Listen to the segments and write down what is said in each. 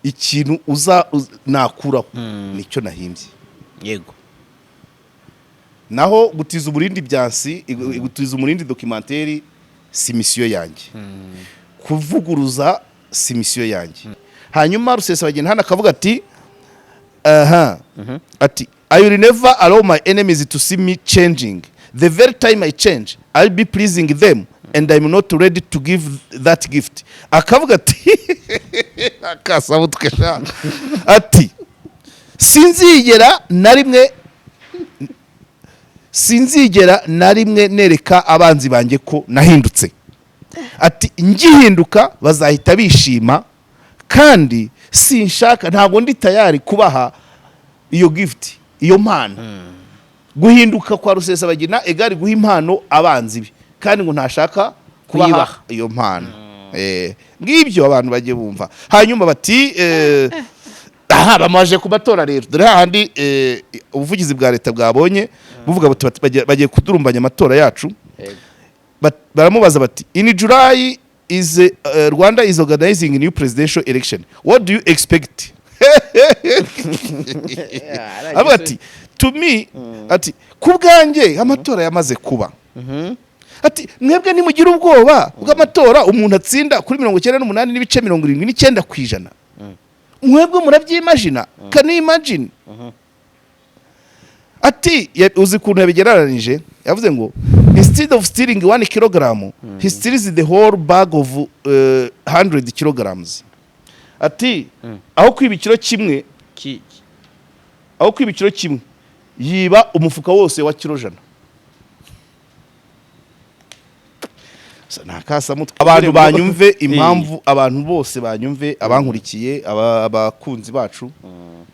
Ikintu nakuraho nicyo nahimbye. Naho gutiza umurindi byansi, gutiza umurindi documentaire si mission yanjye, kuvuguruza si mission yanjye. Hanyuma Rusesabagina hano akavuga ati, aha ati: "I will never allow my enemies to see me changing. The very time I change, I'll be pleasing them and I'm not ready to give that gift." Akavuga ati, akasabutwe sha, ati: "Sinzigera na rimwe, sinzigera na rimwe nereka abanzi banjye ko nahindutse." Ati: "Ngihinduka bazahita bishima, kandi sinshaka, ntabwo ndi tayari kubaha iyo gift, iyo mpano." Guhinduka kwa Rusesabagina egari guha impano abanzi be, kandi ngo ntashaka kubaha Kuyibaha. iyo mpano. Ngibyo abantu bagiye bumva. Hanyuma bati aha bamaje ku matora rero, dore hahandi ubuvugizi bwa leta bwabonye buvuga buti bati bagiye kudurumbanya amatora yacu. Baramubaza bati: "In July is Rwanda is organizing new presidential election. What do you expect?" Avuga ati: "To me," ati: "ku bwanjye amatora yamaze kuba." Ati: "Mwebwe ntimugira ubwoba bw'amatora umuntu atsinda kuri 98.79%? Mwebwe murabyimagina? Can you imagine?" Ati uzi ukuntu yabigereranije? Yavuze ngo instead of stealing 1 kilogram, he steals the whole bag of 100 kilograms. Ati aho kwiba ikiro kimwe, aho kwiba ikiro kimwe, yiba umufuka wose wa kiro 100. Ni akasamutwe. Abantu banyumve, impamvu abantu bose banyumve, abankurikiye, abakunzi bacu,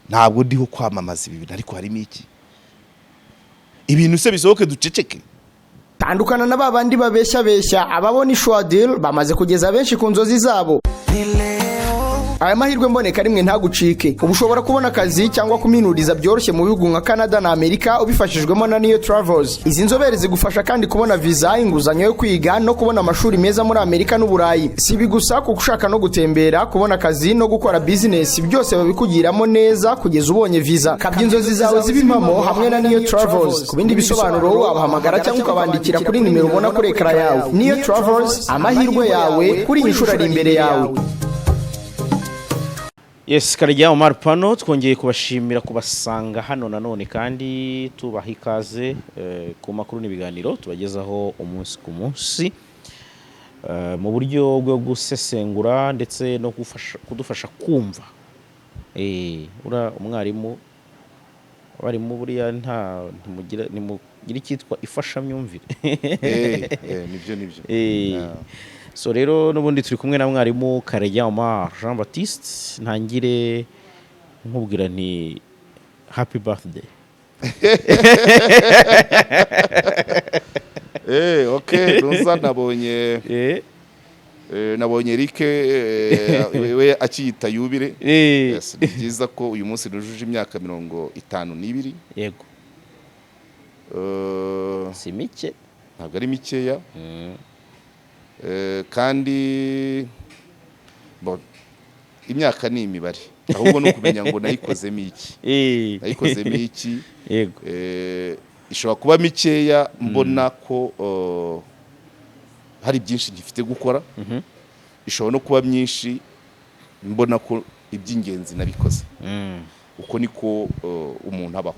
ntabwo ndiho kwamamaza ibi bintu, ariko harimo iki ibintu se bisohoke duceceke? Tandukana na ba bandi babeshya beshya. Ababona Ishwadil bamaze kugeza benshi ku nzozi zabo. Aya mahirwe mboneka rimwe ntagucike. Ubu ushobora kubona akazi cyangwa kuminuriza byoroshye mu bihugu nka Canada na Amerika ubifashijwemo na Niyo Travels. Izi nzobere zigufasha kandi kubona viza, inguzanyo yo kwiga no kubona amashuri meza muri Amerika n'Uburayi. Si ibi gusa, kuko ushaka no gutembera, kubona akazi no gukora bizinesi, byose babikugiramo neza kugeza ubonye viza. Kabya inzozi zawe zibe impamo hamwe na Niyo Travels. Ku bindi bisobanuro wabahamagara cyangwa ukabandikira kuri nimero ubona kuri ekara yawe. Niyo Travels, amahirwe yawe kuri iyi nshuro ari imbere yawe. Yes, Karegeya Omar Pano, twongeye kubashimira kubasanga hano nanone kandi tubaha ikaze ku makuru n'ibiganiro tubagezaho umunsi ku munsi mu buryo bwo gusesengura ndetse no kudufasha kumva. Ura umwarimu, abarimu buriya nta ntimugira icyitwa ifashamyumvire. Nibyo, nibyo. So rero n'ubundi turi kumwe na mwarimu Karegeya Omar Jean Baptiste. Ntangire nkubwira nti happy birthday. Okay, Runza nabonye nabonye Eric we akiyita yubire. Yes, ni byiza ko uyu munsi nujuje imyaka 52. Si mike. Ntabwo ari mikeya. Kandi bon, imyaka ni imibare, ahubwo ni ukumenya ngo nayikozemo iki. Nayikozemo iki? Ishobora kuba mikeya mbona ko hari byinshi ngifite gukora, ishobora no kuba myinshi mbona ko iby'ingenzi nabikoze. Uko niko umuntu abaho.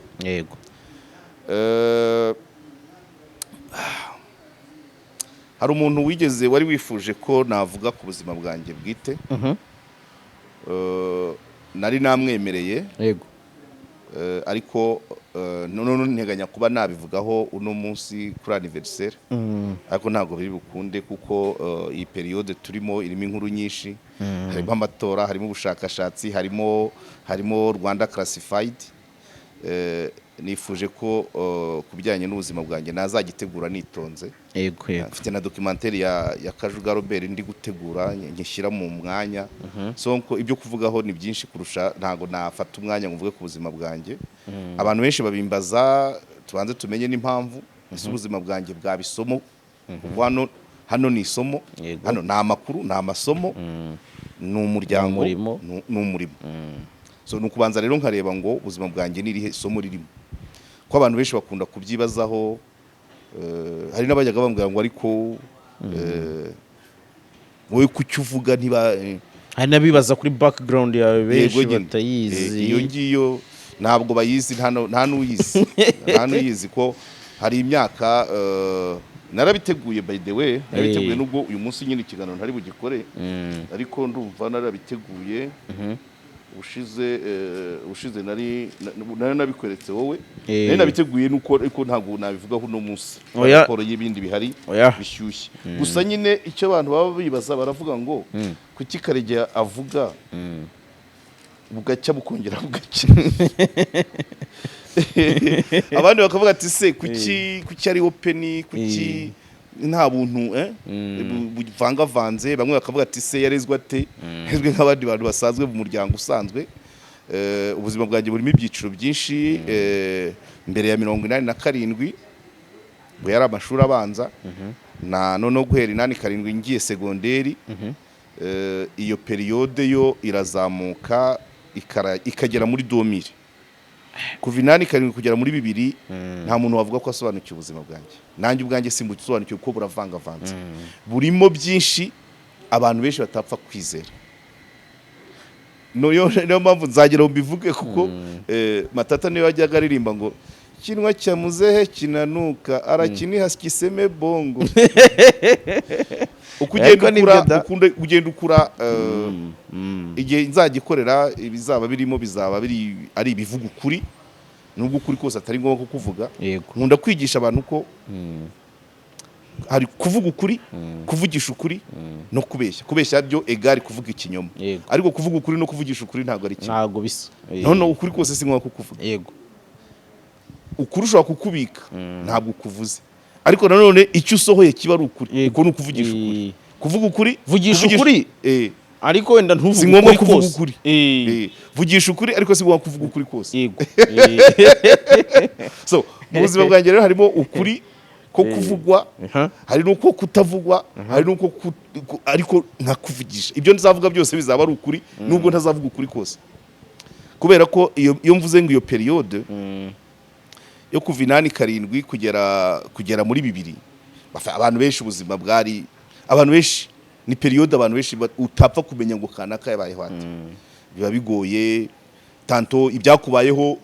Hari umuntu wigeze wari wifuje ko navuga ku buzima bwanjye bwite. Nari namwemereye. Ariko none nteganya kuba nabivugaho uno munsi kuri anniversaire, ariko ntabwo biri bukunde kuko iyi période turimo irimo inkuru nyinshi, harimo amatora, harimo ubushakashatsi, harimo Rwanda Classified. Nifuje ko ku bijyanye n'ubuzima bwanjye nazagitegura nitonze. yego yego Mfite na documentaire ya Kajuga Robert ndi gutegura nyishyira mu mwanya, so ko ibyo kuvugaho ni byinshi kurusha, ntago nafata umwanya ngo mvuge ku buzima bwanjye. Abantu benshi babimbaza, tubanze tumenye n'impamvu. Ese ubuzima bwanjye bwaba isomo? Kuko hano ni isomo. Hano ni amakuru, ni amasomo. Ni umuryango. Umurimo. Ni umurimo. So ni ukubanza rero nkareba ngo ubuzima bwanjye ni irihe somo ririmo, ko abantu benshi bakunda kubyibazaho. Hari n'abajyaga bambwira ngo ariko wowe kuki uvuga ntiba Hari n'abibaza kuri background yawe benshi Yego nyine. batayizi. Iyo ngiyo ntabwo bayizi, nta n'uyizi, nta n'uyizi, ko hari imyaka narabiteguye. By the way, narabiteguye, nubwo uyu munsi nyine ikiganiro ntari bugikore, ariko ndumva narabiteguye ubushize. Ubushize nari nabikweretse wowe. Nari nabiteguye, nuko ariko ntabwo nabivugaho uno munsi. Oya. Raporo y'ibindi bihari Oya. bishyushye gusa nyine. Icyo abantu baba bibaza, baravuga ngo kuki Karegeya avuga bugacya bukongera bugacya? Abandi bakavuga ati se kuki ari open, kuki nta buntu buvangavanze? Bamwe bakavuga ati se yarezwe ate? Yarezwe nk'abandi bantu basanzwe mu muryango usanzwe. Ubuzima bwanjye burimo ibyiciro byinshi. Mbere ya 87 ubwo yari amashuri abanza, na noneho guhera 87 ngiye segonderi. Iyo période yo irazamuka ikagera muri 2000. Kuva 87 kugera muri 2000 nta muntu wavuga ko asobanukiwe ubuzima bwanjye. Nanjye ubwanjye simbusobanukiwe, kuko buravangavanze, burimo byinshi abantu benshi batapfa kwizera. Niyo mpamvu nzagera ngo mbivuge, kuko Matata niyo yajyaga aririmba ngo kinwa cya muzehe kinanuka arakiniha kiseme bongo. Uko ugenda Ariko nibyo ukura da. Ugenda ukura. Igihe nzagikorera, ibizaba birimo bizaba biri ari ibivuga ukuri, nubwo ukuri kose atari ngombwa kukuvuga. Nkunda kwigisha abantu ko hari kuvuga ukuri, kuvugisha ukuri no kubeshya. Kubeshya byo égale kuvuga ikinyoma. Ariko kuvuga ukuri no kuvugisha ukuri ntabwo ari kimwe. Ntabwo bisa. None ukuri kose si ngombwa kukuvuga. Ukuri ushobora kukubika, ntabwo ukuvuze, ariko nanone icyo usohoye kiba ari ukuri. Uko ni ukuvugisha ukuri. Kuvuga ukuri. Vugisha ukuri. Ariko wenda ntuvuge Si ngombwa ukuri kuvuga kose. ukuri. Vugisha ukuri, ariko si ngombwa kuvuga ukuri kose. So mu buzima bwanjye rero harimo ukuri ko kuvugwa, hari n'uko kutavugwa, hari n'uko ariko nkakuvugisha. Ibyo nzavuga byose bizaba ari ukuri, nubwo ntazavuga ukuri kose, kubera ko iyo mvuze ngo iyo période yo kuva 87 kugera muri 2000, abantu benshi ubuzima bwari, abantu benshi ni période abantu benshi utapfa kumenya ngo kanaka yabayeho ate. Biba bigoye tanto ibyakubayeho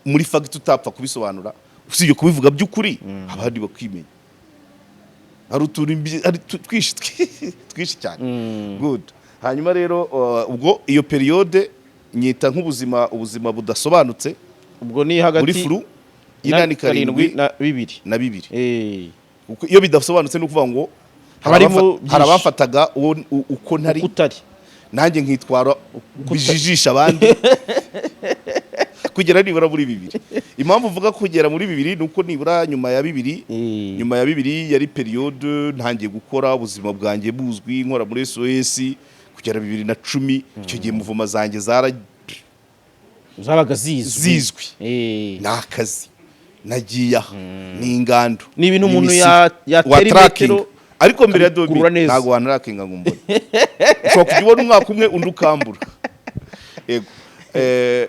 muri fact utapfa kubisobanura, usibye kubivuga by'ukuri abandi bakimenya. Hari utuntu hari twinshi twinshi cyane. Good. Hanyuma rero ubwo iyo période nyita nk'ubuzima, ubuzima budasobanutse. Ubwo ni hagati Muri flou y'87 na 2000. Na 2000. Kuko iyo bidasobanutse ni ukuvuga ngo Haba harimo byinshi. hari abafataga uko ntari, Uko utari. nanjye nkitwara bijijisha abandi kugera nibura muri 2000. Impamvu uvuga kugera muri 2000 ni uko nibura nyuma ya 2000, nyuma ya 2000 yari période ntangiye gukora, ubuzima bwanjye buzwi, nkora muri SOS kugera 2010. Icyo gihe mouvement zanjye zara Zabaga zizwi. Zizwi. Ni akazi nagiye aha, ni ingando. Ni ibintu umuntu Ni yatera wa tracking. imetero, Ariko mbere ya akabikurura 2000 neza. ntabwo wanarakinga ngo mbone. Ushobora kujya ubona umwaka umwe, undi ukambura. Yego.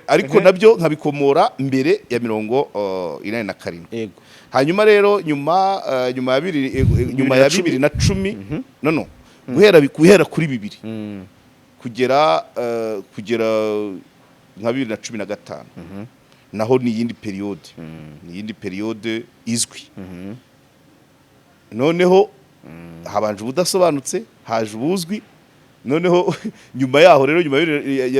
Ariko nabyo nkabikomora mbere ya 87. Hanyuma rero nyuma ya bibiri, nyuma ya 2010, no guhera kuri 2000 kugera nka 2015, naho ni iyindi période, ni iyindi période izwi. Noneho habanje ubudasobanutse, haje ubuzwi. Noneho nyuma yaho rero, nyuma ya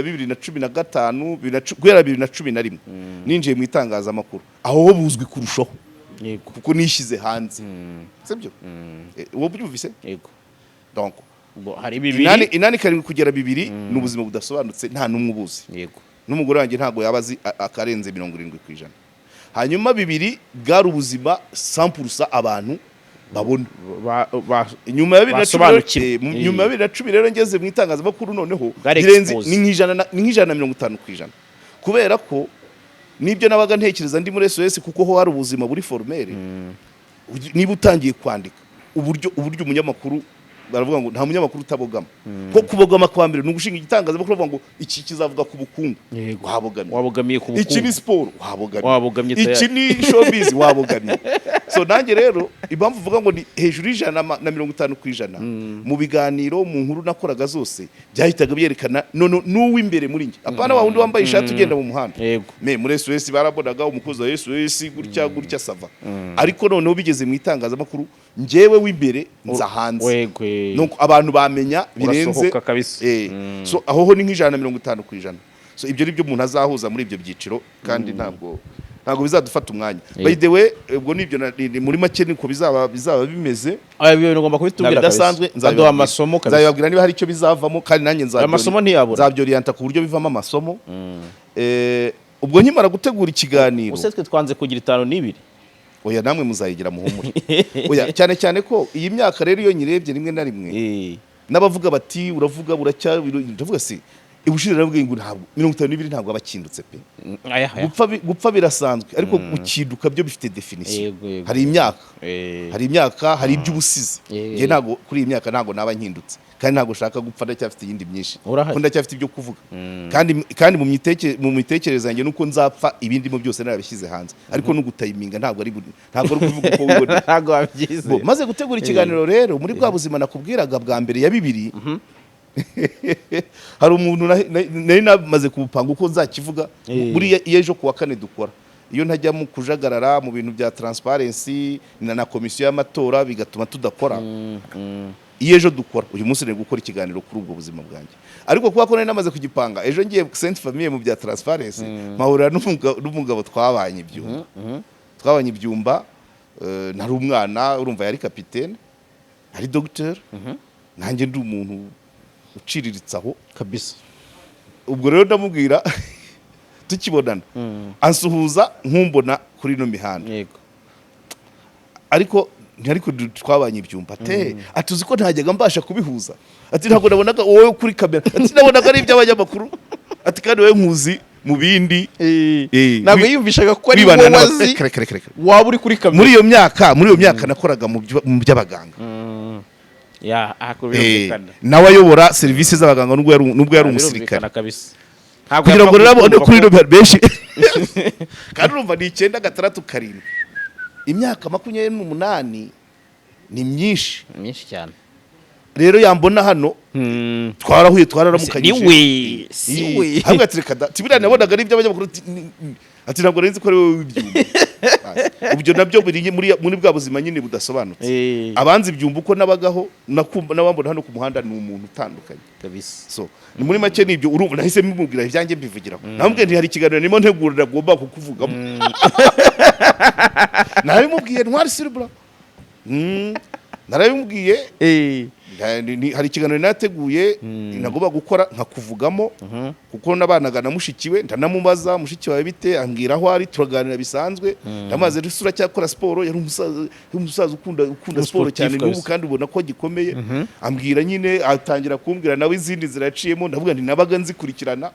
2015, guhera 2011 ninjiye mu itangazamakuru, aho ho buzwi kurushaho, kuko nishyize hanze, sibyo? Uwo byumvise? Yego. Donc Ubwo hari 2000. 87 kugera 2000 ni ubuzima budasobanutse, nta n'umwe ubuzi. N'umugore wanjye ntabwo yaba azi akarenze 70%. Hanyuma 2000 bwari ubuzima 100% abantu babona. Nyuma ya 2010 Basobanukirwa. Nyuma ya 2010 rero ngeze mu itangazamakuru, noneho Bwari birenze expose. ni nk'150%, kubera ko nibyo nabaga ntekereza ndi muri SOS, kuko ho hari ubuzima buri formel. Niba utangiye kwandika uburyo umunyamakuru Baravuga ngo nta munyamakuru utabogama. Ko kubogama kwa mbere ni ugushinga igitangazamakuru bavuga ngo iki kizavuga ku bukungu. Wabogamye. Wabogamye ku Iki bukungu. ni siporo, wabogamye. Wabogamye Iki tayari. ni showbiz, wabogamye. So nanjye rero impamvu uvuga ngo ni hejuru y'ijana na 50% mu biganiro, mu nkuru nakoraga zose, byahitaga byerekana none n'uw'imbere muri njye, apana wa wundi wambaye ishati ugenda mu muhanda. Me muri SOS barabonaga umukozi wa SOS gutya gutya, ça va, ariko noneho bigeze mu itangazamakuru, njyewe w'imbere nza hanze. Nuko abantu bamenya birenze. Urasohoka kabisa. So aho ho ni nka 150%. So ibyo ni byo umuntu azahuza muri ibyo byiciro, kandi ntabwo bizadufata umwanya. By the way, ubwo nibyo ni muri make niko bizaba bimeze. Aya, ibyo bintu ugomba kubitubwira kabisa. Bidasanzwe. Aduha amasomo kabisa. Nzabibabwira niba hari icyo bizavamo, kandi nanjye Amasomo ntiyabura. nzabyoriyanta ku buryo bivamo amasomo. Ubwo nkimara gutegura ikiganiro, Use twe twanze kugira itanu n'ibiri. Oya, namwe muzayigira, muhumure. Oya, cyane cyane ko iyi myaka rero iyo nyirebye rimwe na rimwe, n'abavuga bati uravuga buracya, ndavuga si ubushize naravuga ngo ntabwo 52 ntabwo aba akindutse pe. Aya aya. Gupfa birasanzwe, ariko gukinduka byo bifite définition. Yego, yego. Hari imyaka, hari imyaka, hari ibyo ubusize. Njye ntabwo kuri iyi myaka ntabwo naba nkindutse, kandi ntabwo nshaka gupfa ndacyafite iyindi myinshi, Urahari. ko ndacyafite ibyo kuvuga, kandi mu mitekerereze yanjye nuko nzapfa ibindimo byose narabishyize hanze, ariko no gutayiminga ntabwo ari ukuvuga uko wiboneye. Ntabwo wabyize. Bo, maze gutegura ikiganiro rero, muri bwa buzima nakubwiraga bwa mbere ya bibiri, hari umuntu nari namaze kubupanga uko nzakivuga. Buriya iyo ejo kuwa kane dukora, iyo ntajya mu kujagarara mu bintu bya transparency na komisiyo y'amatora bigatuma tudakora, iyo ejo dukora uyu munsi nari gukora ikiganiro kuri ubwo buzima bwanjye. Ariko kuba ko nari namaze kugipanga, ejo ngiye Sainte Famille mu bya transparency, mpahurira n'umugabo twabanye ibyumba, twabanye ibyumba, nari umwana, urumva yari kapitene, ari docteur, nanjye ndi umuntu uciriritse aho. Ubwo rero ndamubwira, tukibonana ansuhuza nkumbona kuri ino mihanda, ariko ntiariko twabanye ibyumba ate, ati uzi ko ntajyaga mbasha kubihuza, ati ntabwo nabonaga wowe kuri kamera, ati nabonaga ari iby'abanyamakuru, ati kandi wowe nkuzi mu bindi. Ntabwo yiyumvishaga ko ari wibana wowe azi kare, kare, kare, kare. waba uri kuri kamera. Muri iyo myaka nakoraga mu by'abaganga. Ya, aha birumvikana. Nawe ayobora serivisi z'abaganga nubwo yari umusirikare. Birumvikana kabisa. Ntabwo Kugira ngo yapfa rero abone kumva kuri ino benshi, kandi urumva ni 9, 6, 7, imyaka 28 ni myinshi. Myinshi cyane. Rero yambona hano, twarahuye, twararamukanyije. Ni we, si we? Ahubwo ati reka da, tibiriya nabonaga ari iby'abanyamakuru, ati, ati ntabwo nari nzi ko ari wowe w'ibyumba. Ibyo nabyo biri muri bwa buzima nyine budasobanutse. Abanzi ibyumba uko nabagaho n'abambona hano ku muhanda ni umuntu utandukanye. So ni muri make nibyo. Urumva nahise mbimubwira ibyanjye, mbivugiraho, namubwiye nti hari ikiganiro ndimo ntegura nagomba kukuvugamo. Narabimubwiye ntwari silibura. Narabimubwiye. Hari ikiganiro nateguye nagomba gukora nkakuvugamo, kuko nabanaga na mushiki we. Ndanamubaza mushiki wawe bite, ambwira aho ari, turaganira bisanzwe. Ndamaze rero uracyakora siporo? Yari umusaza ukunda siporo Umusportif cyane n'ubu, kabisa. kandi ubona ko gikomeye. Ambwira nyine, atangira kumbwira nawe izindi nzira yaciyemo. Ndavuga nti nabaga nzikurikirana.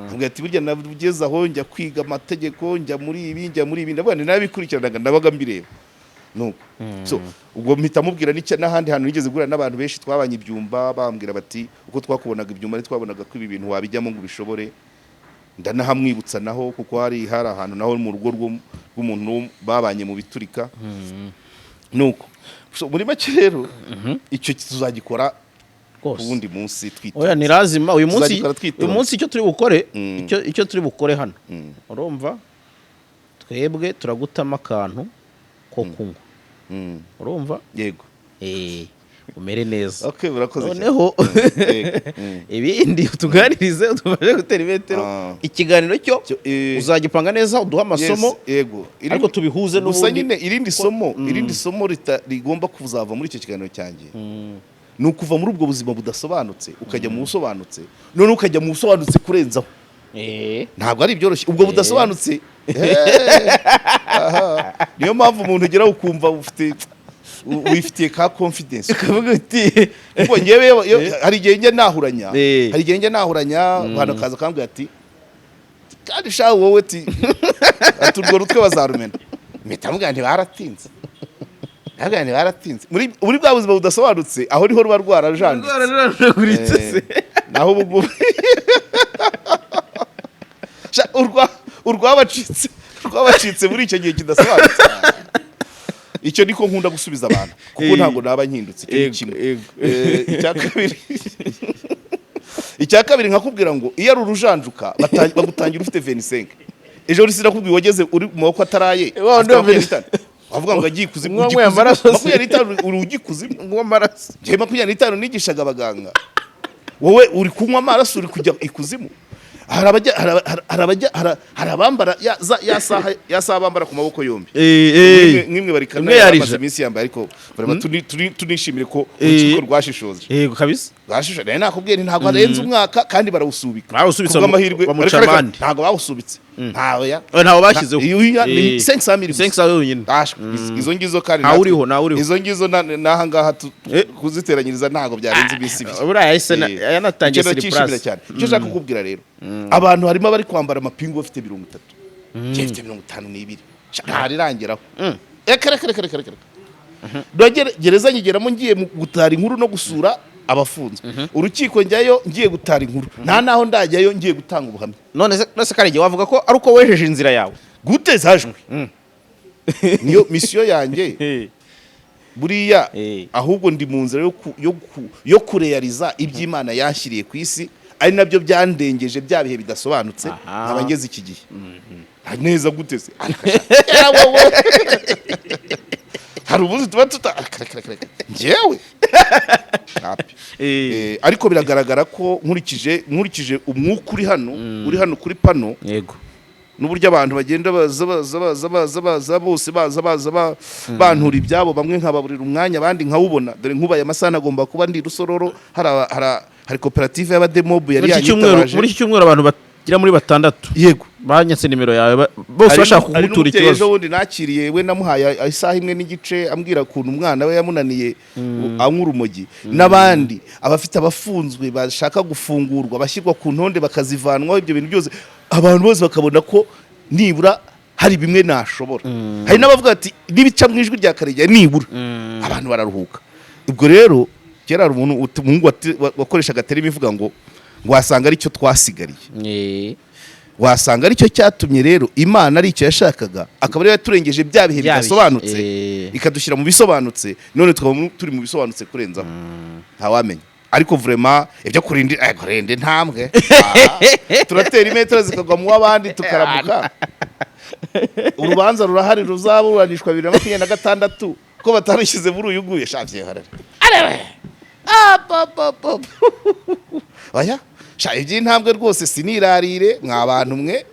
Ambwira ati burya nageze aho njya kwiga amategeko, njya muri ibi, njya muri ibi. Ndavuga nti nabikurikiranaga, ndabaga mbireba. Nuko so ubwo mpita mubwira n'ahandi hantu nigeze guhura n'abantu benshi twabanye ibyumba, bambwira bati uko twakubonaga ibyumba ntitwabonaga ko ibi bintu wabijyamo ngo ubishobore. Ndanahamwibutsa naho, kuko hari ahantu naho mu rugo rw'umuntu babanye mu biturika. Nuko so muri make rero icyo tuzagikora ku Rwose. wundi munsi twitonze. Oya, ni lazima uyu munsi. Tuzagikora twitonze. Uyu munsi icyo turi bukore, icyo turi bukore hano, urumva twebwe turagutama akantu ko kunywa. Urumva? Yego. Umere neza. Okay, urakoze cyane. Noneho Yego. Ibindi utuganirize, utufashe gutera imetero. Ikiganiro cyo uzagipanga neza, uduhe amasomo. Yes, yego. Ariko tubihuze Gusa n'ubundi. nyine irindi somo rigomba kuzava muri icyo kiganiro cyanjye ni ukuva muri ubwo buzima budasobanutse ukajya mu busobanutse, none ukajya mu busobanutse kurenzaho. Ntabwo ari ibyoroshye ubwo budasobanutse. Aha. Niyo mpamvu umuntu ugeraho ukumva ufite wifitiye ka confidence, ukavuga uti kuko njyewe hari igihe njya nahuranya, hari igihe njya nahuranya, abantu bakaza akambwira ati kandi sha wowe, ati urwo rutwe bazarumena. Mpita mubwira nti baratinze. Ntabwo ni baratinze muri bwa buzima budasobanutse, aho niho ruba rwarajanjutse. Rwarajanjaguritse se. Naho ubu ngubu Sha, urwabacitse muri icyo gihe kidasobanutse. Icyo niko nkunda gusubiza abantu, kuko ntabwo naba nkindutse. Icyo ni kimwe. Icya kabiri nkakubwira ngo iyo ari urujanjuka, bagutangira ufite 25. Ejo risi nakubwiye wageze uri mu maboko ataraye, Wa wundi afite wa 25. Wavuga ngo agiye ikuzimu. Umwe Ujya wanyweye ikuzimu. amaraso se. 25 uri ujya ikuzimu. Nguwo amaraso. Njyewe 25 nigishaga abaganga, wowe uri kunywa amaraso, uri kujya ikuzimu. Hari abajya, hari abajya, hari abambara ya saha bambara ku maboko yombi. Nk'imwe bari Imwe yarije. Amaze iminsi yambaye, ariko vraiment tunishimire ko urukiko rwashishoje. Yego kabisa. Rwashishoje. Nayo nakubwiye nti ntabwo arenze umwaka, kandi barawusubika. Barawusubitse, Kubw'amahirwe bamuca ariko reka, amande. Ntabwo bawusubitse, ntawe ya Ntawo bashyizeho. Ni 500 mille gusa. 500 yonyine. Izo ngizo kandi Ntawe uriho, ntawe uriho. Izo ngizo n'aha ngaha kuziteranyiriza ntabwo byarenze iminsi 2. Buriya yahise yanatangiye Icyo ndacyishimira surprise. cyane. Icyo nshaka kukubwira rero, abantu harimo abari kwambara amapingu bafite 30, njye mfite 52. Sha, ntarirangeraho. Reka, reka, reka, reka, reka. Gereza nyigeramo ngiye mu gutara inkuru no gusura abafunzwe. Urukiko njyayo ngiye gutara inkuru, nta naho ndajyayo ngiye gutanga ubuhamya. None se Karege, wavuga ko ari uko wejeje inzira yawe? Gute zajwe? Niyo mission yanjye buriya. Ahubwo ndi mu nzira yo kureyariza iby'Imana yanshyiriye ku isi, ari nabyo byandengeje bya bihe bidasobanutse, nkaba ngeze iki gihe. Nta neza gute se? Wowe. Hari ubuzi tuba tuta reka, reka, reka, reka. Njyewe Napi. Ariko biragaragara ko nkurikije umwuka uri hano kuri pano n'uburyo abantu bagenda baza, baza, baza, baza, baza bose, baza, baza, bantura ibyabo, bamwe nkababurira umwanya, abandi nkawubona. Dore nkubaye amasaha nagomba kuba ndi Rusororo, hari koperative y'abademobu yari Muri iki cyumweru, yanyitabaje. muri iki cyumweru abantu bagera muri batandatu banyatse nimero yawe, bose Hari bashaka hari kugutura n'umubyeyi ikibazo. Ejo bundi nakiriye, we namuhaye isaha 1.5, ambwira ukuntu umwana we yamunaniye anywa urumogi, n'abandi abafite abafunzwe bashaka gufungurwa, bashyirwa ku ntonde bakazivanwaho. Ibyo bintu byose, abantu bose bakabona ko nibura hari bimwe nashobora. Hari n'abavuga ati nibica mu ijwi rya Karegeya nibura abantu bararuhuka. Ubwo rero kera hari umuntu umuhungu wakoreshaga terme ivuga ngo wasanga aricyo twasigariye, wasanga aricyo cyatumye rero Imana ari icyo yashakaga, akaba ariyo yaturengeje bya bihe Bya bihe, bidasobanutse, ikadushyira mu bisobanutse. None tukaba turi mu bisobanutse kurenzaho. Ntawamenya, ariko vraiment ibyo kurinda intambwe, turatera imetero zikagwa mu w'abandi, tukaramuka. Urubanza rurahari ruzaburanishwa 2026, ko batarushyize muri uyu nguyu shavye harare arewe. Ah, pa, pa, pa. Oya sha, iby'intambwe rwose sinirarire mwa bantu mwe.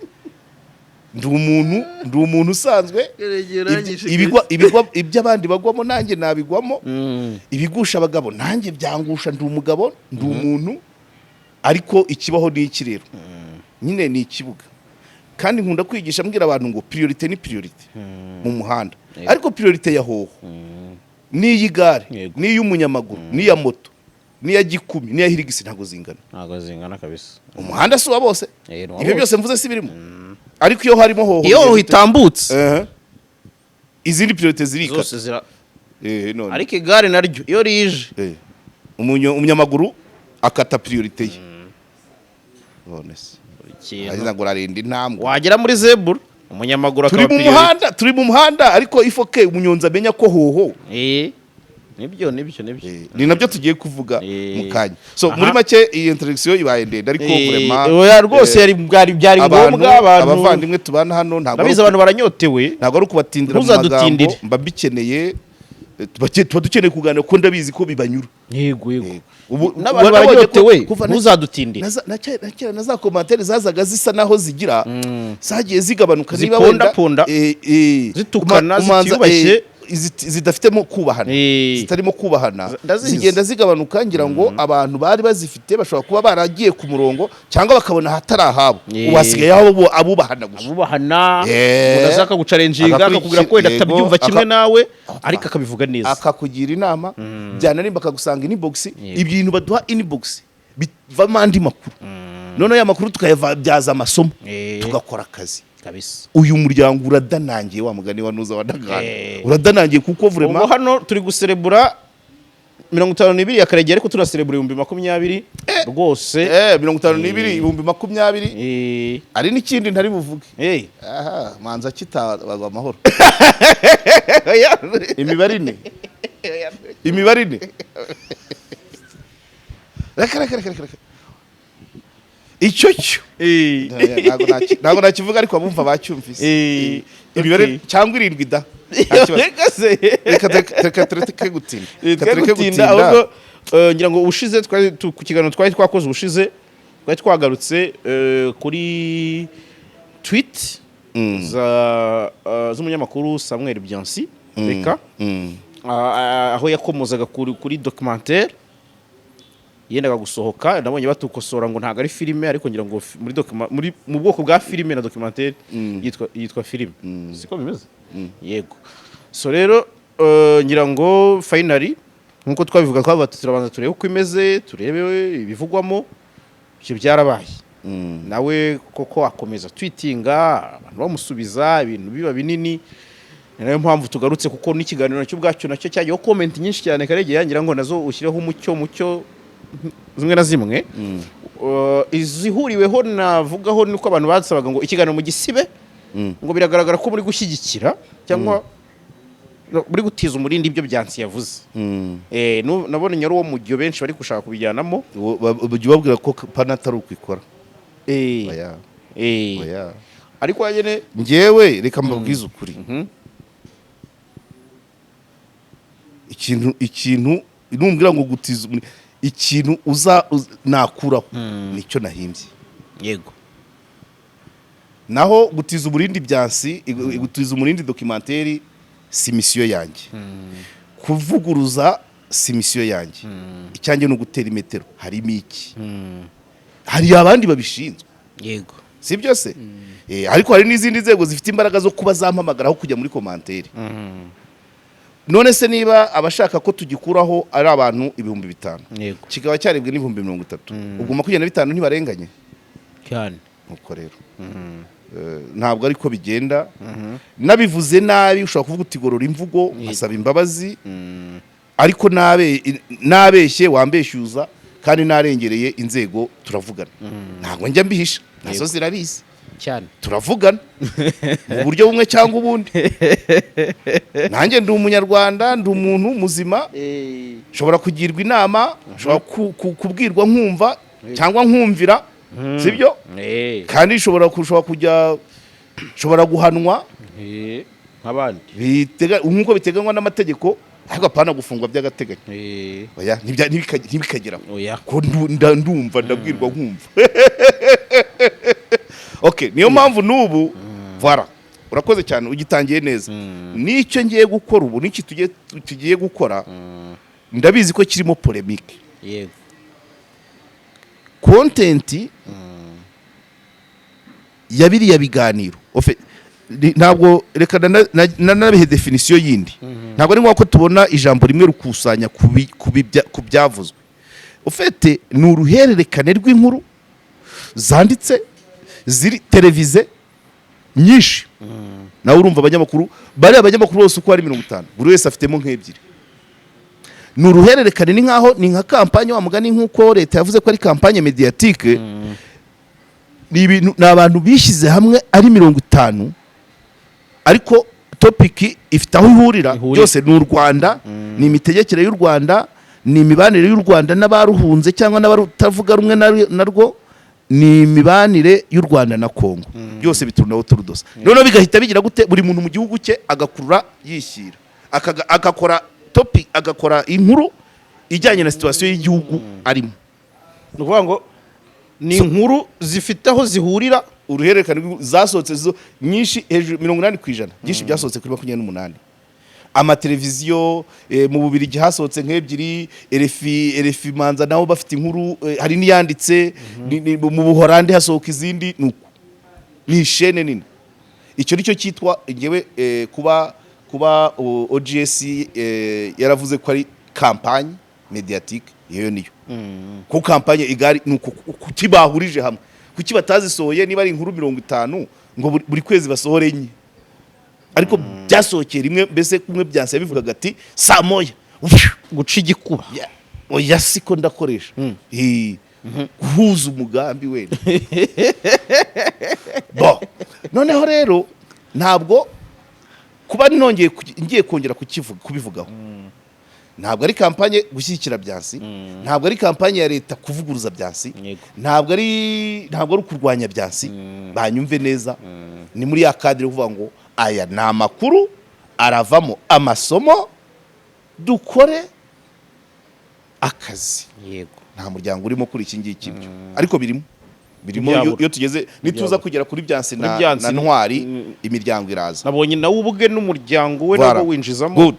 Ndi umuntu usanzwe. Ibigwa iby'abandi bagwamo nanjye nabigwamo, ibigusha abagabo nanjye byangusha. Ndi umugabo, ndi umuntu. Ariko ikibaho ni iki rero? Nyine ni ikibuga. Kandi nkunda kwigisha mbwira abantu ngo priorité ni priorité mu muhanda, ariko priorité ya hoho n'iy'igare n'iy'umunyamaguru n'iya moto n'iya gikumi n'iya Hilux ntabwo zingana. Ntabwo zingana kabisa. Umuhanda si uwa bose. Eh, ni uwa Ibyo bose. byose mvuze si birimo, ariko iyo harimo hoho Iyo bigenda bite? itambutse, Ehe. Izindi priorité zirikata. Zose zira None Ariko igare naryo iyo rije, Umunyamaguru akata priorité ye. None se ikintu wagize ngo urarinda intambwe? Wagera muri zebura, umunyamaguru Turi akaba mu priorité. muhanda, turi mu muhanda, ariko ifoke umunyonzi amenya ko hoho Nibyo, nibyo, nibyo. Ni nabyo tugiye kuvuga mu kanya. So muri make iyi introduction ibaye ndende, ariko vraiment Oya rwose, yari bwari byari abantu, ngombwa. Abantu abavandimwe tubana hano, ntabwo ndabizi, abantu baranyotewe. Ntabwo ari ukubatindira mu magambo. Ntuzadutindire. Mba mbikeneye, tuba dukeneye kuganira kuko ndabizi ko bibanyura. Yego. Ubu N'abantu nabonye ko baranyotewe, kuva ntuzadutindire. Na kera na za commentaires zazaga zisa naho zigira, zagiye zigabanuka niba Zipondaponda. wenda Zitukana, umanza, zitiyubashye. Zidafitemo kubahana, zitarimo kubahana, Ndazizi. zigenda zigabanuka. Ngira ngo abantu bari bazifite bashobora kuba baragiye ku murongo cyangwa bakabona ahatari ahabo. Ubu hasigaye aho abubahana gusa. Abubahana. Umuntu aza akaguchallenginga, akakubwira ko wenda atabyumva kimwe nawe, ariko akabivuga neza. Akakugira inama, byanarimba akagusanga inbox. Ibintu baduha inbox bivamo andi makuru, noneho ya makuru tukayabyaza amasomo, tugakora akazi. Kabisa. Uyu muryango uradanangiye, wa mugani wa nuza wa Ntaganda. Uradanangiye kuko Ubwo vraiment hano turi guserebura 52 ya Karegeya, ariko tunaserebura 20,000 rwose. 52, 20,000. Hari n'ikindi ntari buvuge. Aha manza kitabagwa amahoro. Imibare ine, imibare ine. Reka, reka, reka, reka. Icyo cyo ntabwo nakivuga, ariko abumva bacyumvise. Imibare cyangwa irindwi da. Nta kibazo. Reka se. Reka, reka tureke gutinda. Reka Twe tureke gutinda, ahubwo ngira ngo ubushize twari ku kiganiro twari twakoze ubushize, twari twagarutse kuri tweet za z'umunyamakuru Samuel Byansi, reka aho yakomozaga kuri documentaire yendaga gusohoka. Nabonye batukosora ngo ntabwo ari filime, ariko ngira ngo muri muri mu bwoko bwa filime na documentaire yitwa filime, siko bimeze? Yego. So rero ngira ngo finally, nkuko twabivuga, twavuga tuti turabanza turebe uko imeze, turebe ibivugwamo. Ibyo byarabaye. Nawe koko akomeza twitinga, abantu bamusubiza, ibintu biba binini. Ni nayo mpamvu tugarutse, kuko n'ikiganiro nacyo ubwacyo nacyo cyagiyeho comment nyinshi cyane. Karegeya, ngira ngo nazo ushyireho umucyo mucyo zimwe na zimwe. Izihuriweho navugaho ni uko abantu basabaga ngo ikiganiro mu gisibe, ngo biragaragara ko muri gushyigikira cyangwa no, muri gutiza umurindi ibyo Byansi yavuze. Nabonye ari uwo mujyo benshi bari gushaka kubijyanamo. Ujya ubabwira ko pana atari uko ikora. Oya. Oya. Ariko nyine Njyewe reka mbabwize ukuri. Ikintu numbwira ngo gutiza ikintu uza nakuraho nicyo nahimbye. Naho gutiza umurindi byansi, gutiza umurindi documentaire si mission yanjye. Kuvuguruza si mission yanjye. Icyanjye ni ugutera imetero. Harimo iki? Hari abandi babishinzwe. Si byo se? Ariko hari n'izindi nzego zifite imbaraga zo kuba zampamagara aho kujya muri commentaire. None se niba abashaka ko tugikuraho ari abantu 5000, kikaba cyarebwe n'30,000, ubwo 25 ntibarenganye? Cyane. Nuko rero ntabwo ariko bigenda. Nabivuze nabi, ushobora kuvuga uti gorora imvugo, asaba imbabazi. Ariko nabeshye wambeshyuza, kandi narengereye inzego turavugana. Ntabwo njya mbihisha, nazo zirabizi. Turavugana mu buryo bumwe cyangwa ubundi. Nanjye ndi Umunyarwanda, ndi umuntu muzima, nshobora kugirwa inama, nshobora kubwirwa nkumva cyangwa nkumvira, sibyo? Kandi nshobora kujya, nshobora guhanwa Nk'abandi. Nk'uko biteganywa n'amategeko, ariko apana gufungwa by'agateganyo. Oya, ntibikageraho. Oya. Ko ndumva ndabwirwa nkumva. Okay, niyo mpamvu n'ubu, voilà, urakoze cyane, ugitangiye neza. N'icyo ngiye gukora ubu, n'iki tugiye gukora, ndabizi ko kirimo polémique. Content ya biriya biganiro, ntabwo, reka nanabihe définition yindi. Ntabwo ari ngombwa ko tubona ijambo rimwe rukusanya ku byavuzwe. Ufite ni uruhererekane rw'inkuru zanditse ziri télévisées nyinshi. Nawe urumva abanyamakuru, bariya abanyamakuru bose uko ari 50, buri wese afitemo nk'ebyiri. Ni uruhererekane, ni nkaho ni nka campagne, wa mugani, nk'uko leta yavuze ko ari campagne médiatique. Ni ibintu, ni abantu bishyize hamwe ari 50, ariko topic ifite aho ihurira. Ihurira. Byose ni u Rwanda, ni imitegekere y'u Rwanda, ni imibanire y'u Rwanda n'abaruhunze cyangwa n'abatavuga rumwe narwo, ni imibanire y'u Rwanda na Kongo. Byose bituruna turudosa. Noneho bigahita bigira gute? Buri muntu mu gihugu cye agakurura yishyira, agakora topic, agakora inkuru ijyanye na situation y'igihugu arimo. Ni ukuvuga ngo ni inkuru zifite aho zihurira. Uruhererekane zasohotse zo nyinshi, hejuru 80%, byinshi byasohotse kuri 28 amateleviziyo. Mu Bubirigi hasohotse nk'ebyiri, RFI, RFI Manza nabo bafite inkuru, hari n'iyanditse, mu Buhorandi hasohoka izindi. Nuko ni ishene nini. Icyo nicyo cyitwa ngewe kuba OGS yaravuze ko ari campagne médiatique. Iyo niyo, ko campagne igari ni uku, kuki bahurije hamwe? Kuki batazisohoye niba ari inkuru 50 ngo buri kwezi basohore enye? Ariko byasohokeye rimwe. Mbese kumwe Byansi yabivugaga ati saa moya Guca igikuba. Ya, oya, siko ndakoresha. Guhuza umugambi wenda. Bo noneho rero ntabwo kuba nongeye ngiye kongera kubivugaho, ntabwo ari campagne gushyigikira Byansi, ntabwo ari campagne ya leta kuvuguruza Byansi, ntabwo ari ukurwanya Byansi. Banyumve neza, ni muri ya cadre yo kuvuga ngo aya ni amakuru aravamo amasomo, dukore akazi. Nta muryango urimo kuri iki ngiki byo, ariko birimo Ntibyabura. Iyo tugeze, nituza kugera kuri Byansi Kuri Byansi na Ntwari, imiryango iraza. Nabonye nawe ubwe n'umuryango we Voilà. nabo winjizamo. Good.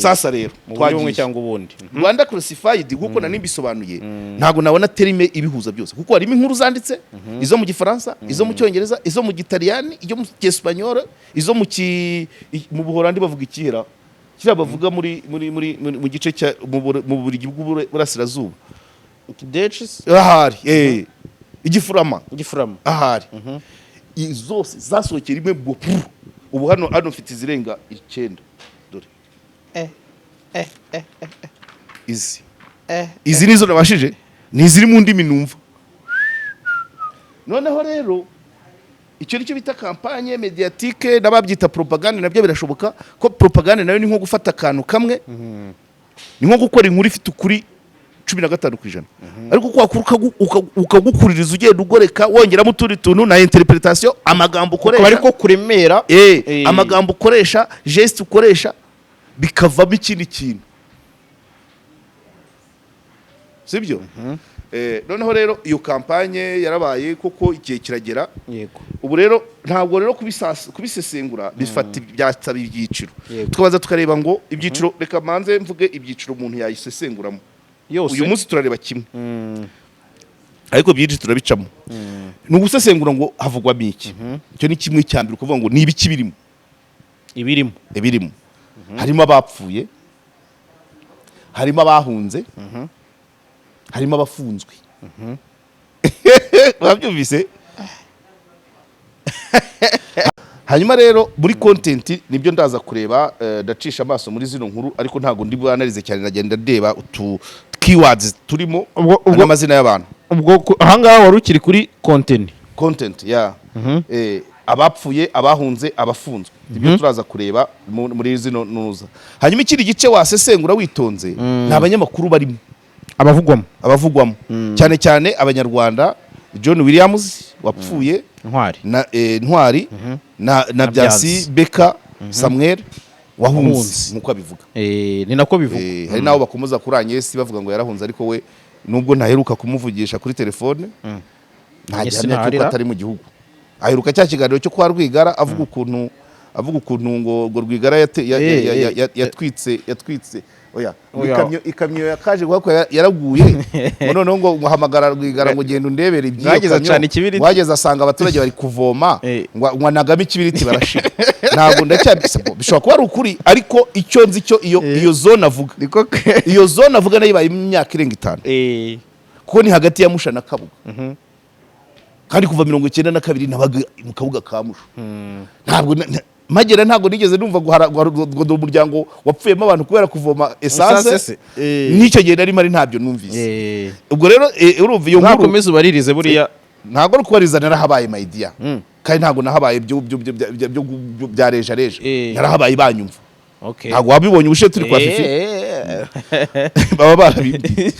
Sasa rero Mu buryo bumwe twagiye. cyangwa ubundi. Rwanda Classified, nkuko nari mbisobanuye, ntabwo nabona terme ibihuza byose, kuko harimo inkuru zanditse, izo mu Gifaransa, izo mu Cyongereza, izo mu Gitaliyani, izo mu Cyesipanyol, izo mu ki mu Buholandi. Bavuga ikihera kiriya bavuga muri mu gice cya mu Burigi bw'Uburasirazuba. Dutch. Ahari Igifurama. Igifurama. Ahari zose zasohokeye rimwe ngo puru. Ubu hano mfite izirenga icyenda, dore izi nizo nabashije, ni iziri mu ndimi numva. Noneho rero icyo nicyo bita campagne médiatique, n'ababyita propagande nabyo birashoboka, ko propagande nayo ni nko gufata akantu kamwe, ni nko gukora inkuru ifite ukuri 15%, ariko kwa kuri ukagukuririza, ugenda ugoreka, wongeramo utundi tuntu na interpretation, amagambo Ukaba ukoresha. ariko kuremera. Amagambo ukoresha, geste ukoresha, bikavamo ikindi kintu, sibyo? Noneho rero iyo campagne yarabaye koko, igihe kiragera. Ubu rero ntabwo rero kubisesengura bifata, byasaba ibyiciro. Tukabanza tukareba ngo ibyiciro, reka manze mvuge ibyiciro umuntu yayisesenguramo. Yose. Uyu munsi turareba kimwe, ariko byinshi turabicamo. Ni ugusesengura ngo havugwamo iki. Icyo ni kimwe cya mbere, ukuvuga ngo ni ibiki birimo. Ibirimo. Ibirimo harimo abapfuye, harimo abahunze, harimo abafunzwe. Wabyumvise? Hanyuma rero muri content nibyo ndaza kureba. Ndacisha amaso muri zino nkuru, ariko ntabwo ndi bwanarize cyane, ndagenda ndeba utu keywords turimo n'amazina y'abantu. Ubwo ahangaha wari ukiri kuri content. Content ya abapfuye, abahunze, abafunzwe, ibyo turaza kureba muri zino nuza. Hanyuma ikindi gice wasesengura witonze ni abanyamakuru barimo. Abavugwamo. Abavugwamo cyane cyane Abanyarwanda, John Williams wapfuye, Ntwari. na Ntwari na Byansi. Byansi. Beka Samuel wahunze. Wahunze. Nkuko abivuga. Ni nako bivugwa. Hari n'abo bakomoza kuri Agnes, bavuga ngo yarahunze, ariko we nubwo ntaheruka kumuvugisha kuri telefone, nta Agnes gihamya cy'uko ntaharira. atari mu gihugu. Aheruka cya kiganiro cyo kwa Rwigara, avuga ukuntu ngo Rwigara yatwitse, oya, ngo Oya. ikamyo yakaje guhakwa yaraguye, ngo noneho ngo hamagara Rwigara ngo genda undebere iby'iyo Mwageze kamyo. acana ikibiriti. Wageze asanga abaturage bari kuvoma, ngo anagame ikibiriti barashira. Ntabwo ndacyabise, bishobora kuba ari ukuri, ariko icyo nzi cyo iyo zone avuga, Niko. iyo zone avuga nayo ibaye imyaka irenga 5, kuko ni hagati ya Musha na Kabuga, kandi kuva 92 nabaga mu Kabuga ka Musha. Ntabwo mpagera ntabwo nigeze numva ngo ndi umuryango wapfuyemo abantu kubera kuvoma Essence essence. se? N'icyo gihe nari mari ntabyo numvise. Ubwo rero urumva iyo nkuru Uzakomeze ubaririze buriya. Ntabwo ari ukubariza, narahabaye, my dear. Kandi ntabwo nahabaye bya reja reja. Narahabaye banyumva. Ntabwo wabibonye ubushize turi kwa Fifi? Baba barabibwiye.